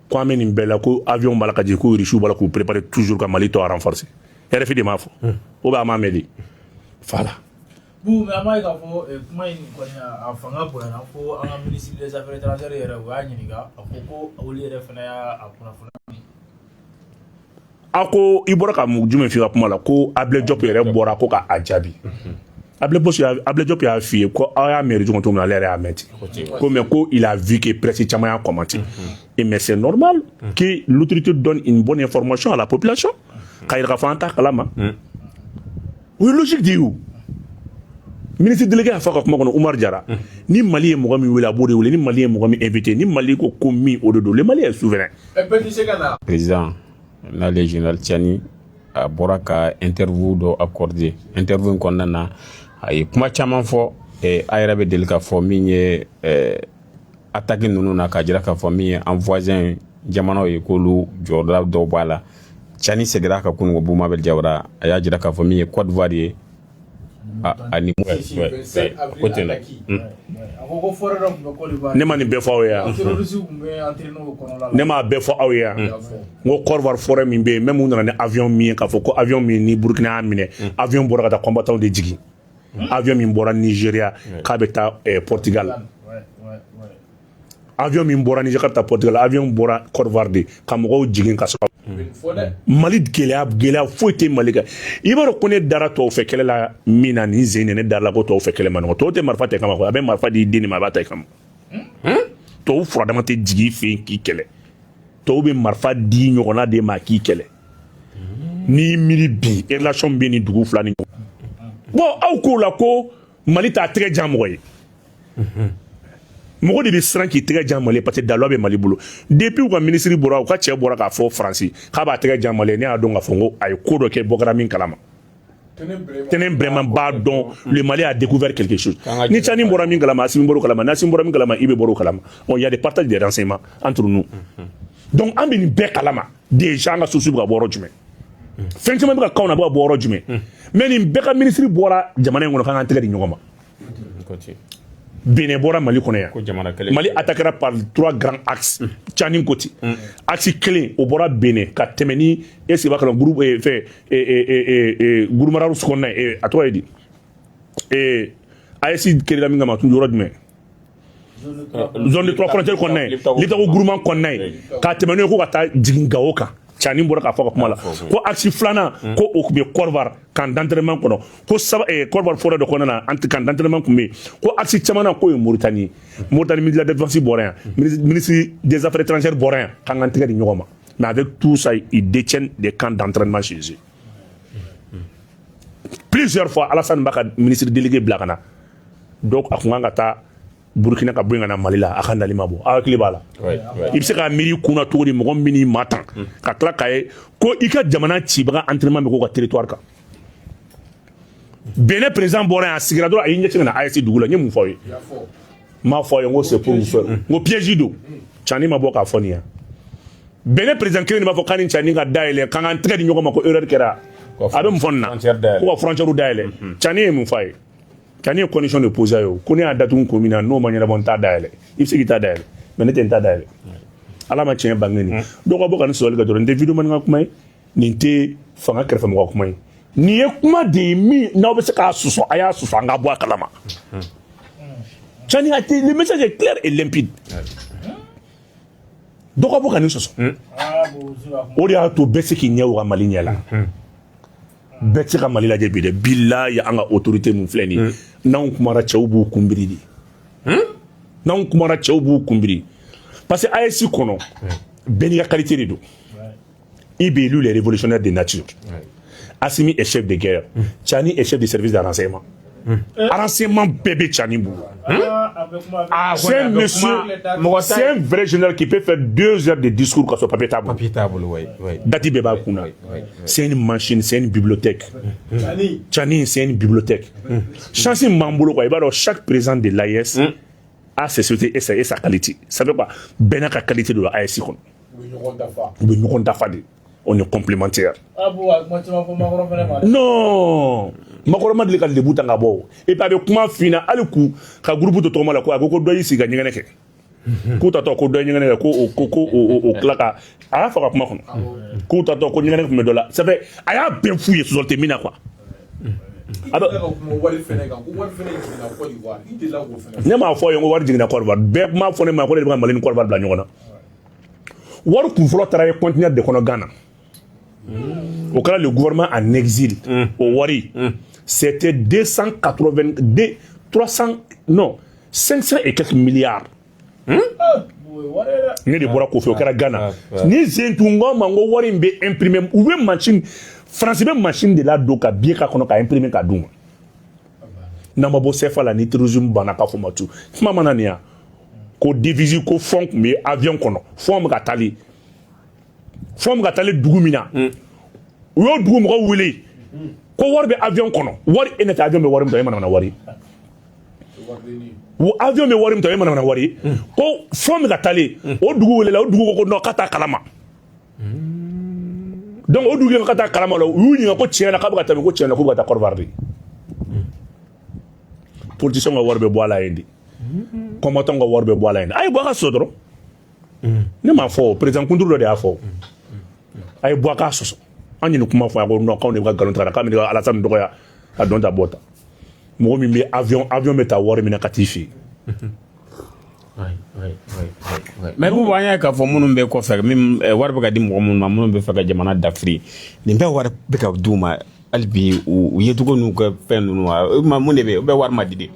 ko an bɛ nin bɛɛ la, ko avion b'a la ka jigin, ko Russiw b'a la k'u préparer toujours ka Mali tɔ renforcer. RFI de m'a fɔ o bɛ, a m'a mɛn de. Voilà. Boubou, mais an b'a ye k'a fɔ kuma in kɔni, a fanga bonyana fo an ka ministre des Affaires étrangères yɛrɛ, u y'a ɲininka, a ko ko olu yɛrɛ fana y'a kunnafoni. A ko i bɔra ka mun jumɛn f'i ka kuma la ko Ablaye Diop yɛrɛ bɔra ko ka a jaabi? Ablaye Diop y'a f'i ye ko aw y'a mɛn cogo min na, ale yɛrɛ y'a mɛn ten ko, mais ko il a vu que presse caman y'a commenté. Et mais c'est normal que l'autorité donne une bonne information à la population, k'a yira k'a fɔ an t'a kalama. O ye logique de ye. O ministre délégué y'a fɔ a ka kuma kɔnɔ, Umar Jara, ni Mali ye mɔgɔ min wele, a b'o de wele. Ni Mali ye mɔgɔ min invité, ni Mali ko ko min, o de don. Le Mali est souverain. Ɛ, bɛɛ tɛ se ka na. Président n'ale ye général Tiani, a bɔra ka interview dɔ accordé. Interview in kɔnɔna na, a ye kuma caman fɔ. A yɛrɛ bɛ deli k'a fɔ min ye attaque ninnu na, k'a jira k'a fɔ min ye an voisin jamanaw ye, k'olu jɔyɔrɔda dɔw b'a la. Tiani seginna a kan kunun ko Boubou Mabel Diawara, a y'a jira k'a fɔ min ye Côte d'Ivoire ye. Ani ko ten. Ne ma nin bɛɛ fɔ aw ye yan, ne m'a bɛɛ fɔ aw ye yan. N ko Côte d'Ivoire forêt min bɛ yen, même u nana ni avion min ye, k'a fɔ ko avion min ni Burukina y'a minɛ, avion bɔra ka taa combattant de jigin, avion min bɔra Nigéria k'a bɛ taa Portugal, avion min bɔra Niger k'a bɛ taa Portugal, avion bɔra Côte d'Ivoire de ka mɔgɔw jigin ka sɔrɔ Mali. Gɛlɛya, gɛlɛya foyi tɛ Mali kan. I b'a dɔn ko ne dara tubabu fɛ kɛlɛ la min na nin sen, ne dara la ko tubabu fɛ kɛlɛ ma nɔgɔn. Tubabu tɛ marifa ta i kama, a bɛ marifa di i den de ma, a b'a ta i kama. Tubabu furadama tɛ jigin i fɛ yen k'i kɛlɛ, tubabu bɛ marifa di ɲɔgɔnna de ma k'i kɛlɛ. N'i miiri bi, relation bɛ ni dugu fila ni ɲɔgɔn. Bon, aw k'o la ko Mali t'a tɛgɛ jan mɔgɔ ye. Mɔgɔ de bɛ siran k'i tɛgɛ jan Mali, parce que daluya bɛ Mali bolo. Depuis u ka ministre bɔra, u ka cɛ bɔra k'a fɔ Faransi k'a b'a tɛgɛ jan Mali ye, ne y'a dɔn k'a fɔ ko a ye ko dɔ kɛ, bɔ kɛra min kalama. Tɛnɛn vraiment b'a dɔn, le Mali a découvert quelque chose. Ni Tiani bɔra min kalama, Assimi bɔra o kalama. Ni Assimi bɔra min kalama, i bɛ bɔra o kalama. Bon, il y a des partages de renseignements entre nous, donc an bɛ nin bɛɛ kalama déjà. An ka source bɛ ka bɔ yɔrɔ jumɛn? Fɛn caman bɛ ka k'anw na, a bɛ ka bɔ yɔrɔ jumɛn? Mais nin bɛɛ ka ministre bɔra jamana in kɔnɔ k'an k'an tɛgɛ di ɲɔgɔn ma. Benin bɔra Mali kɔnɔ yan. Mali attaquera par trois grands axes. Tiani ko ten, axe kelen o bɔra Benin ka tɛmɛ ni est ce que b'a kalama groupe fɛ Gurumararu kɔnɔna ye, a tɔgɔ ye di, AES créera min kama, a tun yɔrɔ jumɛn? Zone de trois frontières kɔnɔna ye, Liptako Gourma kɔnɔna ye, ka tɛmɛ n'o ye ko ka taa jigin Gawo kan. Tiani bɔra k'a fɔ ka kuma la ko axe filanan, ko o tun bɛ Côte d'Ivoire camp d'entraînement kɔnɔ, ko saba Côte d'Ivoire forêt dɔ kɔnɔna na, camp d'entraînement tun bɛ yen, ko axe caman k'o ye Mauritanie. Mauritanie ministre de la défense bɔra yan, ministre des affaires étrangères bɔra yan k'an k'an tɛgɛ di ɲɔgɔn ma. Mais avec tout ça, ils détiennent des camps d'entraînement chez eux. Plusieurs fois, Alassane b'a ka ministre délégué bila ka na. Donc a kun kan ka taa Burukina ka bɔ yen ka na Mali la, a ka nali ma bɔ. Aw hakili b'a la. I bɛ se k'a miiri kun na cogo di, mɔgɔ min n'i ma tan ka tila k'a ye ko i ka jamana cibaga entraînement bɛ k'o ka territoire kan? Benin président bɔra yan, a sigira dɔrɔn, a y'i ɲɛsin ka na AES dugu la. N ye mun fɔ aw ye? N m'a fɔ aw ye n ko c'est pour vous faire, n ko piège don. Tiani ma bɔ k'a fɔ nin yan. Benin président kelen de b'a fɔ k'a ni Tiani ka dayɛlɛ, k'an k'an tɛgɛ di ɲɔgɔn ma, ko erreur kɛra. A bɛ mun fɔ nin na? Ko ka frontière dayɛlɛ. Tiani ye mun fɔ a ye? Tiani ye condition de poser a ye. O ko ne y'a datugu kun min na, n'o ma ɲɛnabɔ, n t'a dayɛlɛ. I bɛ se k'i ta dayɛlɛ, mais ne tɛ n ta dayɛlɛ. Ala ma tiɲɛ bange nin dɔw ka bɔ ka nin sɔsɔli kɛ dɔrɔn. Nin tɛ vidéo man ka kuma ye, nin tɛ fanga kɛrɛfɛmɔgɔ kuma ye, nin ye kuma de ye min n'aw bɛ se k'a sɔsɔ, a y'a sɔsɔ, an ka bɔ a kalama. Tiani a tɛ, le message est clair et limpide. Dɔ ka bɔ ka nin sɔsɔ. O de y'a to bɛɛ se k'i ɲɛ o ka Mali ɲɛ la. Bɛɛ tɛ se ka Mali lajɛ bi dɛ. Bilayi, an ka autorité mun filɛ nin ye, n'anw kumara, cɛw b'u kunbiri de. N'anw kumara, cɛw b'u kunbiri, parce que AES kɔnɔ, bɛɛ n'i ka qualité de don. IB, lui, les révolutionnaires de nature. Assimi est chef de guerre. Tiani est chef de service de renseignement. Renseignement bɛɛ bɛ Tiani bolo. C'est un monsieur, c'est un vrai général qui peut faire 2 heures de discours ka sɔrɔ papier t'a bolo. Papier t'a bolo, oui, oui. Date bɛɛ b'a kun na. C'est une machine, c'est une bibliothèque. Tiani, c'est une bibliothèque. Chance min b'an bolo quoi, i b'a dɔn, chaque président de l'AES a ses sociétés et sa qualité. Ça veut quoi? Bɛɛ n'a ka qualité de la AES kɔnɔ. U bɛ ɲɔgɔn dafa de. On est complémentaires. Non, Macron ma deli ka lebu ta ka bɔ. Et puis a bɛ kuma f'i ɲɛna hali k'u ka groupe to tɔgɔma la, ko a ko ko dɔ y'i sigi ka ɲɛgɛnɛ kɛ, k'u tatɔ ko dɔ ye ɲɛgɛnɛ kɛ, ko o ko ko o o tila ka a y'a fɔ ka kuma kɔnɔ k'u tatɔ ko ɲɛgɛnɛ tun bɛ dɔ la. Ça fait a y'a bɛɛ f'u ye, sɔsɔli tɛ min na quoi. A bɛ ka kuma wari fɛnɛ kan, ko wari fɛnɛ jiginna Côte d'Ivoire, i delila k'o fɛnɛ. Ne m'a fɔ ye ko wari jiginna Côte d'Ivoire. Bɛɛ m'a fɔ ne ma ko ne de bɛ ka Mali ni Côte d'Ivoire bila ɲɔgɔn na. Wari kun fɔlɔ taara ye conteneur de kɔnɔ Ghana. O kɛra le gouvernement en exil. O wari, c'était 282, 300, non, 500 et quelques milliards. Ne de bɔra k'o fɛ, o kɛra Ghana. Ni sen tun ko ma ko wari in bɛ imprimer, u bɛ machine, France bɛ machine de la don ka billet k'a kɔnɔ ka imprimer k'a d'u ma. N'an ma bɔ CFA la, ni terrorisme banna, k'a fɔ ma tu kuma mana nin yan ko devise, ko fond tun bɛ avion kɔnɔ, fond bɛ ka taali, fond bɛ ka taali dugu min na, u y'o dugu mɔgɔw wele ko wari bɛ avion kɔnɔ. Wari e ne tɛ avion bɛ wari min ta, e mana wari wo, avion bɛ wari min ta, e mana wari, ko fond bɛ ka taali. O dugu welela, o dugu ko ko non, k'a t'a kalama. Donc o dugu k'a t'a kalama la, u y'u ɲininka ko tiɲɛ na k'a bɛ ka tɛmɛ, ko tiɲɛ na k'u bɛ ka taa Côte d'Ivoire de. Politicien ka wari bɛ bɔ a la yen de, combattant ka wari bɛ bɔ a la yen de. A ye bɔ a ka sɔsɔ dɔrɔn. Ne m'a fɔ, président kunturu dɔ de y'a fɔ. A ye bɔ a k'a sɔsɔ. An ye nin kuma fɔ a ko non, k'anw de bɛ ka nkalon tigɛ, k'an bɛ ka Alassane dɔgɔya ka dɔn ta bɔ ta. Mɔgɔ min bɛ avion bɛ taa wari minɛ ka t'i fɛ yen. Mais Boubou, an y'a k'a fɔ minnu bɛ kɔfɛ, min wari bɛ ka di mɔgɔ minnu ma, minnu bɛ fɛ ka jamana dafiri, nin bɛɛ wari bɛ ka d'u ma hali bi, u yecogo n'u ka fɛn ninnu, ma mun de bɛ yen? U bɛ wari ma di de.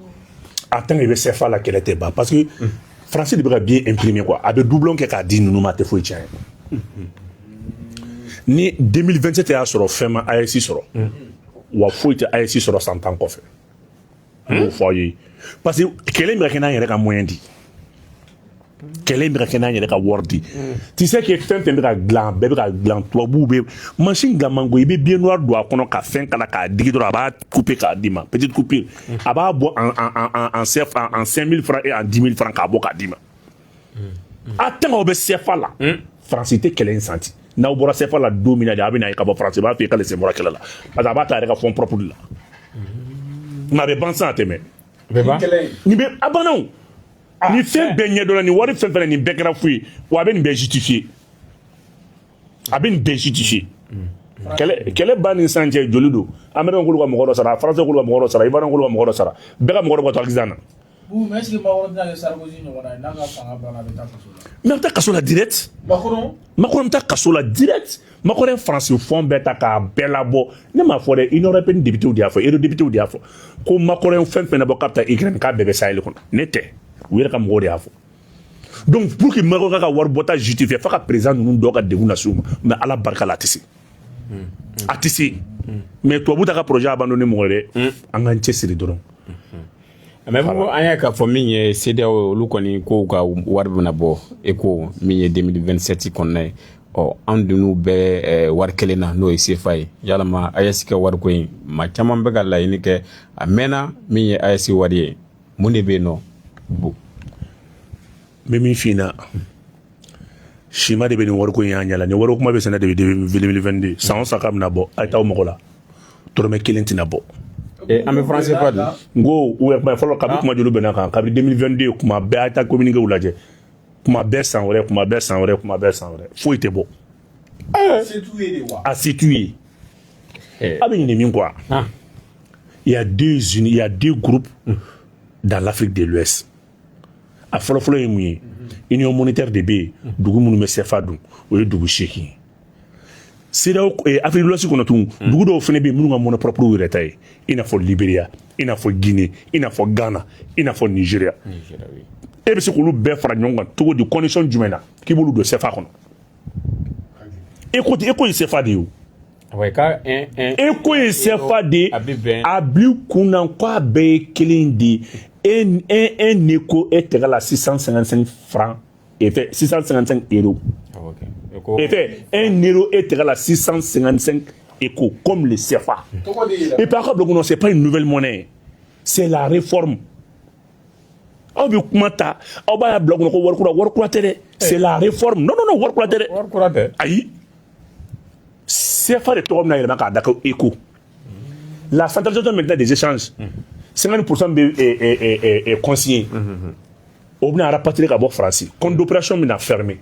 A tant que i bɛ CFA la, kɛlɛ tɛ ban, parce que Faransi de bɛ ka billet imprimer quoi. A bɛ doublon kɛ k'a di ninnu ma, a tɛ foyi tiɲɛ. Ni 2027 y'a sɔrɔ fɛn ma AES sɔrɔ, wa foyi tɛ AES sɔrɔ san 10 kɔfɛ, n b'o fɔ aw ye, parce que kɛlɛ in bɛ ka kɛ n'an yɛrɛ ka moyen di, kɛlɛ in bɛ ka kɛ n'an yɛrɛ ka wari di. Tu sais que fɛn fɛn bɛ ka dilan, bɛɛ bɛ ka dilan, tubabuw bɛ machine dilan man go. I bɛ billet noir don a kɔnɔ ka fɛn kala k'a digi dɔrɔn, a b'a couper k'a d'i ma, petite coupure, a b'a bɔ en CFA, en 5000 francs et en 10 000 francs, k'a bɔ k'a d'i ma. A tant aw bɛ CFA la, Faransi tɛ kɛlɛ in santi. N'aw bɔra CFA la don min na de, a bɛ na ye ka bɔ Faransi b'a fɔ i k'ale sen bɔra kɛlɛ la, parce que a b'a ta a yɛrɛ ka fonds propre de la. Mais a bɛ ban sisan, a tɛ mɛn. Nin bɛ a banna o. Ni fɛn bɛɛ ɲɛdɔnna, nin wari fɛn fɛn, nin bɛɛ kɛra fu ye wa. A bɛ nin bɛɛ justifier, a bɛ nin bɛɛ justifier. Kɛlɛ ba ni sisan cɛ, joli don? Américain k'olu ka mɔgɔ dɔ sara, Français k'olu ka mɔgɔ dɔ sara, Ivoirien k'olu ka mɔgɔ dɔ sara, bɛɛ ka mɔgɔ dɔ bɔ to accident na. Mais est-ce que Macron tɛna kɛ Sarkozy ɲɔgɔnna ye? N'a ka fanga banna, a bɛ taa kaso la. Mais a bɛ taa kaso la direct. Macron. Macron bɛ taa kaso la direct. Macron ye Faransi fonds bɛɛ ta k'a bɛɛ labɔ. Ne m'a fɔ dɛ, Union européenne député de y'a fɔ, euro député de y'a fɔ ko Macron ye fɛn fɛn labɔ k'a bɛ taa Ukraine, k'a bɛɛ bɛ Sahel kɔnɔ. Ne tɛ, u yɛrɛ ka mɔgɔw de y'a fɔ. Donc pour que Macron ka wari bɔta justifier, f'a ka président ninnu dɔw ka degun lase u ma. Mais Ala barika la, a tɛ se, a tɛ se. Mais tubabu ta ka projet abandonné mɔgɔ ye dɛ, an k'an cɛsiri dɔrɔn. Mais Boubou, an y'a k'a fɔ min ye CEDEAO, olu kɔni kow ka wari bɛna bɔ ECO min ye 2027 kɔnɔna ye. Ɔ, an dun bɛɛ wari kelen na, n'o ye CFA ye. Yalama AES ka wariko in, maa caman bɛ ka laɲini kɛ a mɛnna, min ye AES wari ye, mun de bɛ yen nɔ, Boubou? N bɛ min f'i ɲɛna, sima de bɛ nin wariko in y'an ɲɛ la. Nin wariko kuma bɛ sɛnɛ de bɛ 2022. San o san k'a bɛna bɔ, a ye taa aw mago la, dɔrɔmɛ kelen tɛna bɔ. An bɛ franc CFA dun. N ko u yɛrɛ kuma fɔlɔ, kabi kuma joli bɛnna kan kabini 2022, kuma bɛɛ a ye taa communiqué lajɛ, kuma bɛɛ san wɛrɛ, kuma bɛɛ san wɛrɛ, kuma bɛɛ san wɛrɛ, foyi tɛ bɔ. Se t'u ye de wa? A se t'u ye. A bɛ ɲinɛ min kɔ, il y a deux groupes dans l'Afrique de l'Ouest. A fɔlɔfɔlɔ ye mun ye? Union monétaire de bɛ yen. Dugu minnu bɛ CFA dun, o ye dugu 8 ye. CEDEAO, Afrique de l'Ouest kɔnɔ tun, dugu dɔw fana bɛ yen minnu ka monnaie propre yɛrɛ ta ye, i n'a fɔ Libéria, i n'a fɔ Guinée, i n'a fɔ Ghana, i n'a fɔ Nigeria. E bɛ se k'olu bɛɛ fara ɲɔgɔn kan cogo di, condition jumɛn na k'i b'olu don CFA kɔnɔ? E ko e ko ye CFA de ye o. E ko ye CFA de ye. A bil'i kun na ko a bɛɛ ye kelen de ye. Un éco est égal à 655 francs et fait 655 euros. Et fait 1 euro est égal à 655 éco, comme le CFA. Et par contre, c'est pas une nouvelle monnaie. C'est la réforme. Aw bɛ kuma ta, aw b'a bila kɔnɔ ko wari kura, wari kura tɛ dɛ. C'est la réforme. Non, non, non, wari kura tɛ dɛ. Wari kura tɛ. Ayi. CFA de tɔgɔ bɛna yɛlɛma k'a da ko éco. La centralisation maintenant des échanges. 50% bɛ consigné. O bɛna rapatrier ka bɔ Faransi. Compte d'opération bɛna fermer.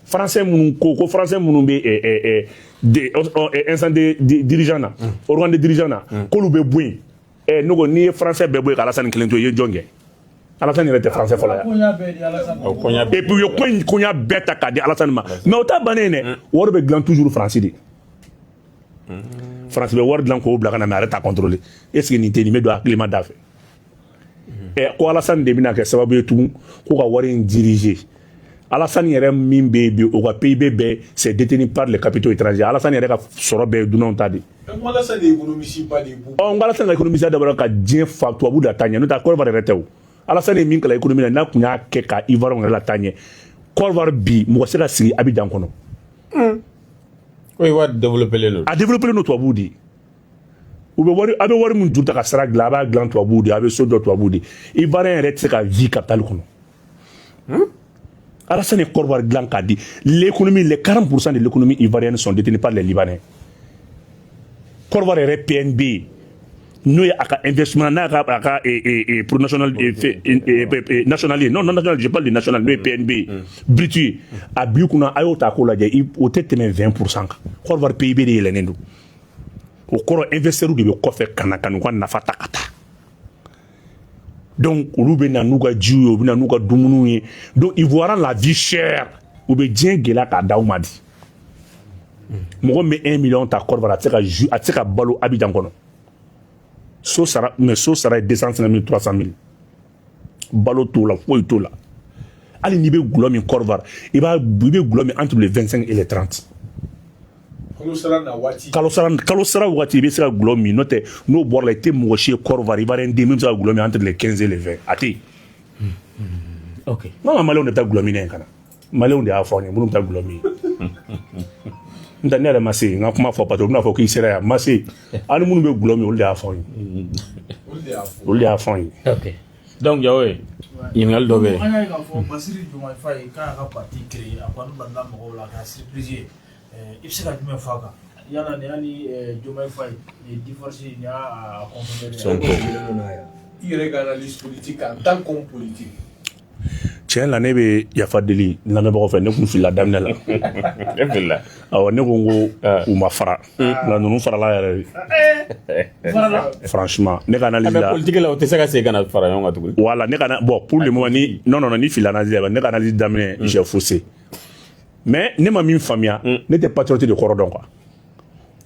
Français minnu ko français minnu bɛ instance de dirigeant na, organe de dirigeant na, k'olu bɛ bɔ yen. Ne ko n'i ye français bɛɛ bɔ yen ka Alassane kelen to yen, i ye jɔn kɛ? Alassane yɛrɛ tɛ français fɔlɔ yan. Et puis u ye ko in koɲa bɛɛ ta k'a di Alassane ma. Mais o ta bannen dɛ, wari bɛ dilan toujours Faransi de. Faransi bɛ wari dilan k'o bila ka na, mais a yɛrɛ t'a contrôler. Est ce que nin tɛ nin bɛ don hakilima da fɛ? Ɛ, ko Alassane de bɛna kɛ sababu ye tugun ko ka wari in diriger. Alassane yɛrɛ min bɛ yen bi, o ka PIB bɛɛ, c'est détenu par les capitaux étrangers. Alassane yɛrɛ ka sɔrɔ bɛɛ ye dunanw ta de. Ko Alassane ye économiste ba de ye. Ɔ, n ko Alassane ka économiste dabɔra ka diɲɛ fa tubabu la taa ɲɛ, n'o tɛ Côte d'Ivoire yɛrɛ tɛ o. Alassane ye min kalan économie la, n'a tun y'a kɛ ka Ivoire yɛrɛ la taa ɲɛ, Côte d'Ivoire bi, mɔgɔ se ka sigi Abidjan kɔnɔ. Côte d'Ivoire développé len don. A développé len don tubabuw de ye. U bɛ wari, a bɛ wari min dun ta ka sira dilan, a b'a dilan tubabuw de ye, a bɛ so jɔ tubabuw de ye. Ivoirien yɛrɛ tɛ se ka vie capitale kɔnɔ. Alassane ye Côte d'Ivoire dilan k'a di. L'économie, les 40% de l'économie ivoirienne sont détenus par les Libanais. Côte d'Ivoire yɛrɛ PNB, N'o ye a ka investissement, n'a ka a ka produit national national ye, non, non national, je parle de national, n'o ye PNB ye, brut ye, a bil'i kunna, a y'o ta k'o lajɛ, o tɛ tɛmɛ 20% kan. Côte d'Ivoire PIB de yɛlɛnnen don. O kɔrɔ, investisseurs de bɛ kɔfɛ ka na ka n'u ka nafa ta ka taa. Donc olu bɛ na n'u ka jiw ye, u bɛ na n'u ka dumuniw ye. Donc ils verront la vie chère. U bɛ diɲɛ gɛlɛya k'a d'aw ma di. Mɔgɔ min bɛ 1 million ta Côte d'Ivoire, a tɛ se ka ju, a tɛ se ka balo Abidjan kɔnɔ. So sara, mais so sara ye 250 000, 300 000. Balo t'o la, foyi t'o la. Hali n'i bɛ gulɔ min Côte d'Ivoire, i bɛ gulɔ min entre les 25 et les 30. Kalo sara na waati. Kalo sara waati, i bɛ se ka gulɔ min. N'o tɛ, n'o bɔra la, i tɛ mɔgɔ si ye Côte d'Ivoire, Ivoirien den min bɛ se ka gulɔ min entre les 15 et les 20, a tɛ yen. N ka Maliyɛnw de bɛ taa gulɔ min na yen ka na. Maliyɛnw de y'a fɔ an ye minnu bɛ taa gulɔ min. N tɛ, ne yɛrɛ ma se yen, n ka kuma fɔ, parce que u bɛna fɔ k'i sera yan, n ma se yen. Hali minnu bɛ gulɔ min, olu de y'a fɔ an ye. Olu de y'a fɔ. Olu de y'a fɔ an ye. Ok, donc Jawo ye ɲininkali dɔ bɛ yen. An y'a ye k'a fɔ Bassirou Diomaye Faye k'a y'a ka parti créé, a kɔni balila mɔgɔw la, a kɛra surprise ye. I bɛ se ka jumɛn fɔ a kan? Yala nin hali Diomaye Faye nin ye divorce, nin y'a confirmé? Sonko. I yɛrɛ ka analyse politique en tant qu'homme politique. Tiɲɛ la, ne bɛ yafa deli n lamɛnbagaw fɛ, ne kun filila daminɛ la. E filila. Awɔ, ne ko n ko u ma fara, nka ninnu farala yɛrɛ de. Farala. Franchement, ne ka analyse Mais la, politique la, o tɛ se ka segin ka na fara ɲɔgɔn kan tuguni. Voilà, ne ka na, bon, pour le moment ni, non, non, non, ni filila analyse la, ne ka analyse daminɛ, j'ai faussé. Mais ne ma min faamuya, ne tɛ patriote de kɔrɔ dɔn quoi.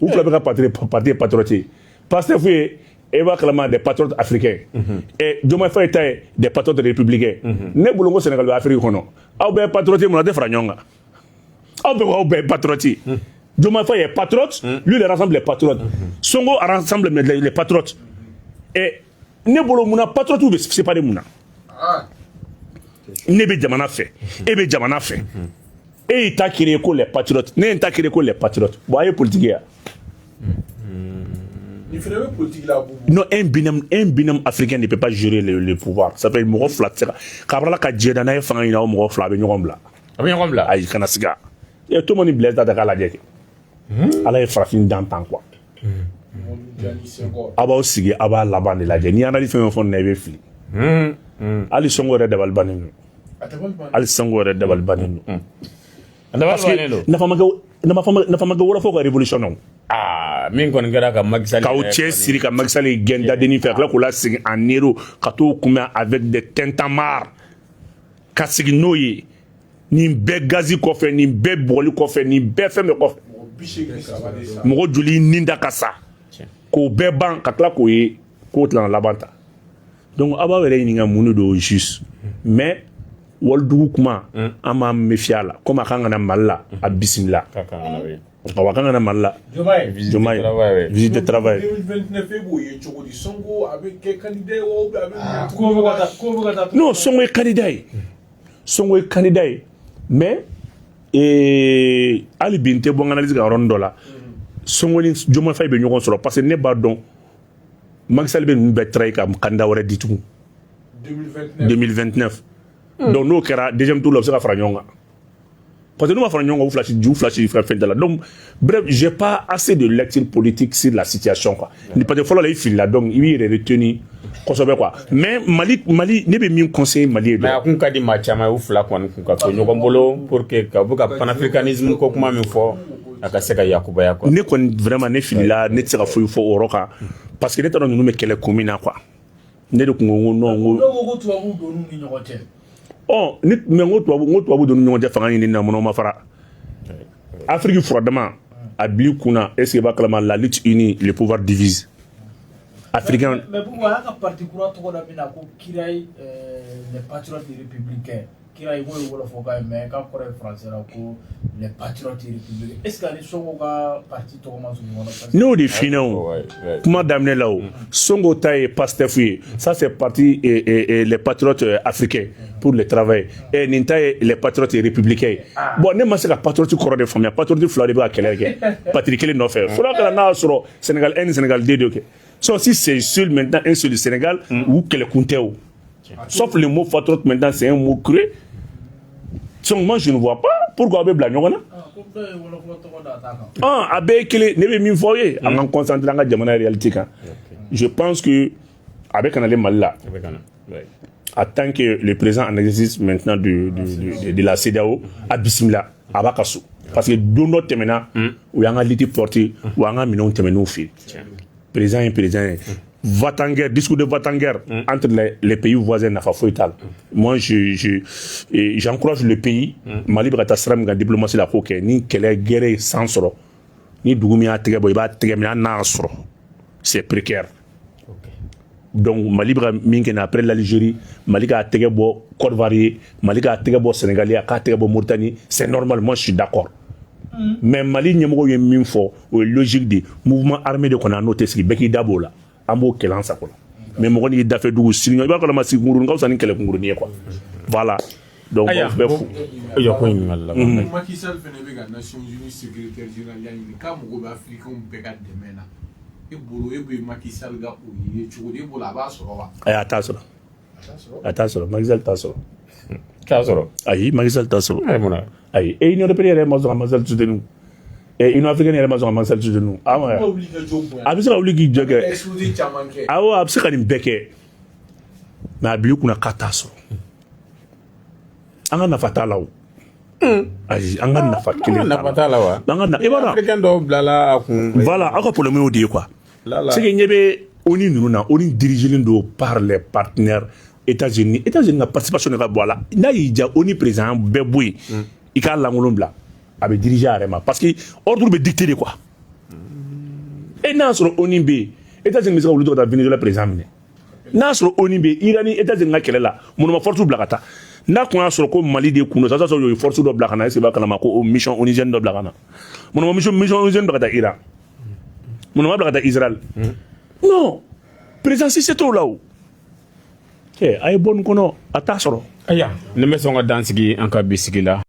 U fila bɛ ka parti ye patriote ye. Pastef ye, e b'a kalama, des patriotes africains, et Diomaye Faye ta ye des patriotes républicains. Ne bolo ko Sénégal bɛ Afrique kɔnɔ, aw bɛɛ ye patriote, mun na a tɛ fara ɲɔgɔn kan? Aw bɛɛ ko aw bɛɛ ye patriote ye. Diomaye Faye est patriote, lui il rassemble les patriotes. Sonko rassemble les patriotes. Et ne bolo, mun na patriotes bɛ séparer, mun na? Ne bɛ jamana fɛ, e bɛ jamana fɛ. E y'i ta créé ko les patriotes, ne ye n ta créé ko les patriotes. Bon, a ye politique ye wa? Nin fana bɛ politique la, Bubu. Non, un binôme africain ne peut pas gérer le pouvoir. Ça fait mɔgɔ fila tɛ se ka kabila ka jɛ n'a ye fanga ɲini, aw mɔgɔ fila a bɛ ɲɔgɔn bila. A bɛ ɲɔgɔn bila. Ayi, kana siga. E to ni Blaise ta k'a lajɛ kɛ. Ala ye farafin dan tan quoi. Mamadou Diagne Senghor. Aw b'aw sigi, aw b'a laban de lajɛ. N'i analyse fɛn o fɛn fɔ nin na, i bɛ fili. Hali Sonko yɛrɛ dabali bannen don. A dabali banna. Hali Sonko yɛrɛ dabali bannen don. A dabali Parce que bannen don. nafa ma kɛ wɔlɔfɔw ka révolution na o. Aa, min kɔni kɛra ka Macky Sall K'aw yɛrɛ cɛ kɔni- siri ka Macky Sall gɛn dadenni fɛ, ka tila k'o lasegin en héros, ka t'o kunbɛn avec des tintamarres, ka segin n'o ye, nin bɛɛ gazi kɔfɛ, nin bɛɛ bugɔli kɔfɛ, nin bɛɛ fɛn bɛɛ kɔfɛ. Mɔgɔ 83 de sa. Mɔgɔ joli nin da ka sa k'o bɛɛ ban, ka tila k'o ye k'o tila laban ta. Donc aw b'aw yɛrɛ ɲininka mun de don juste. Mais walidugu kuma, an b'an méfier a la, komi a kan ka na Mali la, a bisimila. K'a kan ka na, oui. Awɔ, a kan ka na Mali la. Diomaye. Visite de Diomaye. travail, oui. Visite de travail. 2029, e b'o ye cogo di? Sonko a bɛ kɛ candidat ye wa, ou bien a bɛ Ko bɛ ka taa, ko bɛ ka taa. Non, Sonko ye candidat ye, Sonko ye candidat ye, mais hali bi n tɛ bɔ n ka analyse kan yɔrɔnin dɔ la. Sonko ni Diomaye Faye bɛ ɲɔgɔn sɔrɔ, parce que ne b'a dɔn Macky Sall bɛ ninnu bɛɛ trahi ka candidat wɛrɛ di tugun. 2029. 2029. Donc n'o kɛra deuxième tour la, u bɛ se ka fara ɲɔgɔn kan, parce que n'u ma fara ɲɔgɔn kan, u fila si fɛn tɛ la. Donc bref, j'ai pas assez de lecture politique sur la situation quoi. Ni parce que fɔlɔ la, i filila, donc i b'i yɛrɛ retenir kosɛbɛ quoi. Mais Mali, ne bɛ min conseiller Mali ye Mais a dɔrɔn, kun ka di maa caman ye, u fila kɔni kun ka to ɲɔgɔn bolo pour que ka bɛ ka panafricanisme ko kuma min fɔ, a ka se ka yakubaya quoi. Ne kɔni vraiment, ne filila, ne tɛ se ka foyi fɔ o yɔrɔ kan, parce que ne t'a dɔn ninnu bɛ kɛlɛ kun min na quoi. Ne de kun ko n ko non, n ko Dɔw ko ko tubabuw donn'u ni ɲɔgɔn cɛ. Ɔ ni mais n ko tubabu donn'u ni ɲɔgɔn cɛ fanga ɲini na, mun na o ma fara Afrique furadama a bil'i kunna? Est ce que i b'a kalama, la lutte unie, le pouvoir divise africain. Mais pourquoi a y'a ka parti kura tɔgɔ da min na ko Kirayi, les patriotes républicains? Kirayi k'o ye wɔlɔfɔkan ye, mais k'a kɔrɔ ye français la ko les patriotes républicains. Est ce que ani Sonko ka parti tɔgɔ ma surun ɲɔgɔn na? Parce que Ne y'o de f'i ɲɛna o kuma daminɛ la o. Sonko ta ye Pastef ye, ça c'est parti et les patriotes africains pour le travail, et nin ta ye les patriotes républicains ye. Bon, ne ma se ka patriote kɔrɔ de faamuya. Patriote fila de bɛ ka kɛlɛ kɛ patrie kelen nɔfɛ. Fɔlɔ kɛra n'a y'a sɔrɔ Sénégal 1 ni Sénégal 2 de kɛ. Sauf si c'est seul maintenant un seul Sénégal u kɛlɛkun tɛ o. Sauf le mot patriote maintenant, c'est un mot creux. Donc moi, je ne vois pas pourquoi a bɛ bila ɲɔgɔn na. Ah, ko dɔ ye wɔlɔfɔ tɔgɔ da a ta kan. Ah, a bɛɛ ye kelen. Ne bɛ min fɔ aw ye, an k'an concentrer an ka jamana réalité kan. Je pense que a bɛ ka nalen Mali la, A bɛ ka na, ouais. en tant que le président en exercice maintenant de la CEDEAO, a bisimila, a b'a ka so, parce que don dɔ tɛmɛna, u y'an ka lutte porter, u y'an ka minɛnw tɛmɛ n'u fɛ yen. Président ye président ye. Va-t-en-guerre, discours de va-t-en-guerre entre les pays voisins, nafa foyi t'a la. Moi, je et j'encourage le pays. Mali bɛ ka taa sira min kan diplomatie la, k'o kɛ. Ni kɛlɛ, guerre ye san sɔrɔ, ni dugu min y'a tɛgɛ bɔ, i b'a tɛgɛ minɛ, hali n'a y'a sɔrɔ c'est précaire. Donc Mali bɛ ka min kɛ nin, après l'Algérie, Mali k'a tɛgɛ bɔ Côte d'Ivoire ye, Mali k'a tɛgɛ bɔ Sénégal ye, a k'a tɛgɛ bɔ Mauritanie, c'est normal, moi je suis d'accord. Mais Mali ɲɛmɔgɔw ye min fɔ, o ye logique de ye. Mouvement armé de kɔnɔ, a n'o tɛ sigi, bɛɛ k'i da b'o la, an b'o kɛlɛ an sago la. Mais mɔgɔ n'i dafɛ dugu sigi, i b'a kalama, sigi kunkurunin ka fisa ni kɛlɛ kunkurunin ye quoi. Voilà, donc Aya, aw bɛɛ fo. Jɔ ko ɲininkali laban. Macky Sall fɛnɛ bɛ ka Nations Unies secrétaire général ya ɲini k'a mago bɛ Africains bɛɛ ka dɛmɛ na. E bolo, e bɛ Macky Sall ka o ye cogo di? E bolo, a b'a sɔrɔ wa? Ayi, a t'a sɔrɔ. A t'a sɔrɔ. A t'a sɔrɔ, Macky Sall t'a sɔrɔ. T'a sɔrɔ. Ayi, Macky Sall t'a sɔrɔ. Ayi, mun na? Ayi, e Union européenne yɛrɛ ma sɔn ka Macky Sall soutenu, e Union africaine yɛrɛ ma sɔn ka Macky Sall soutenu. Ah ouais. Kuma wuli ka jɔ bonya. A bɛ se ka wuli k'i jɔ kɛ. Exposé caman kɛ. Awɔ, a bɛ se ka nin bɛɛ kɛ, mais a bil'i kunna k'a t'a sɔrɔ. An ka nafa t'a la o. Ayi, an ka nafa kelen Nafa t'a la wa? An ka na, i b'a dɔn. Africain dɔw bilala a kun. Voilà, aw ka problème y'o de ye quoi. La la. C'est que ɲɛ bɛ ONU ninnu na, ONU dirigé don par les partenaires États-Unis. États-Unis ka participation de ka bɔ a la. N'a y'i diya, ONU président bɛɛ bɔ yen, i k'a lankolon bila, a bɛ diriger a yɛrɛ ma, parce que ordre bɛ dicter de quoi. E n'a sɔrɔ ONU bɛ yen, États-Unis bɛ se ka wuli dɔrɔn ka taa Venezuela président minɛ. N'a sɔrɔ ONU bɛ yen, Iran ni États-Unis ka kɛlɛ la, mun ma force bila ka taa? N'a kun y'a sɔrɔ ko Mali de kun don, ça sɔrɔ u ye force dɔ bila ka na. Est-ce que b'a kalama ko o mission onusienne dɔ bila ka na? Mun ma mission onusienne bila ka taa Iran? Mun ma bila ka taa Israël? Non, président Cissé t'o la o. Cɛ, a ye bɔ nin kɔnɔ, a t'a sɔrɔ. Aya, nin bɛ sɔn ka dan sigi an ka bi sigi la.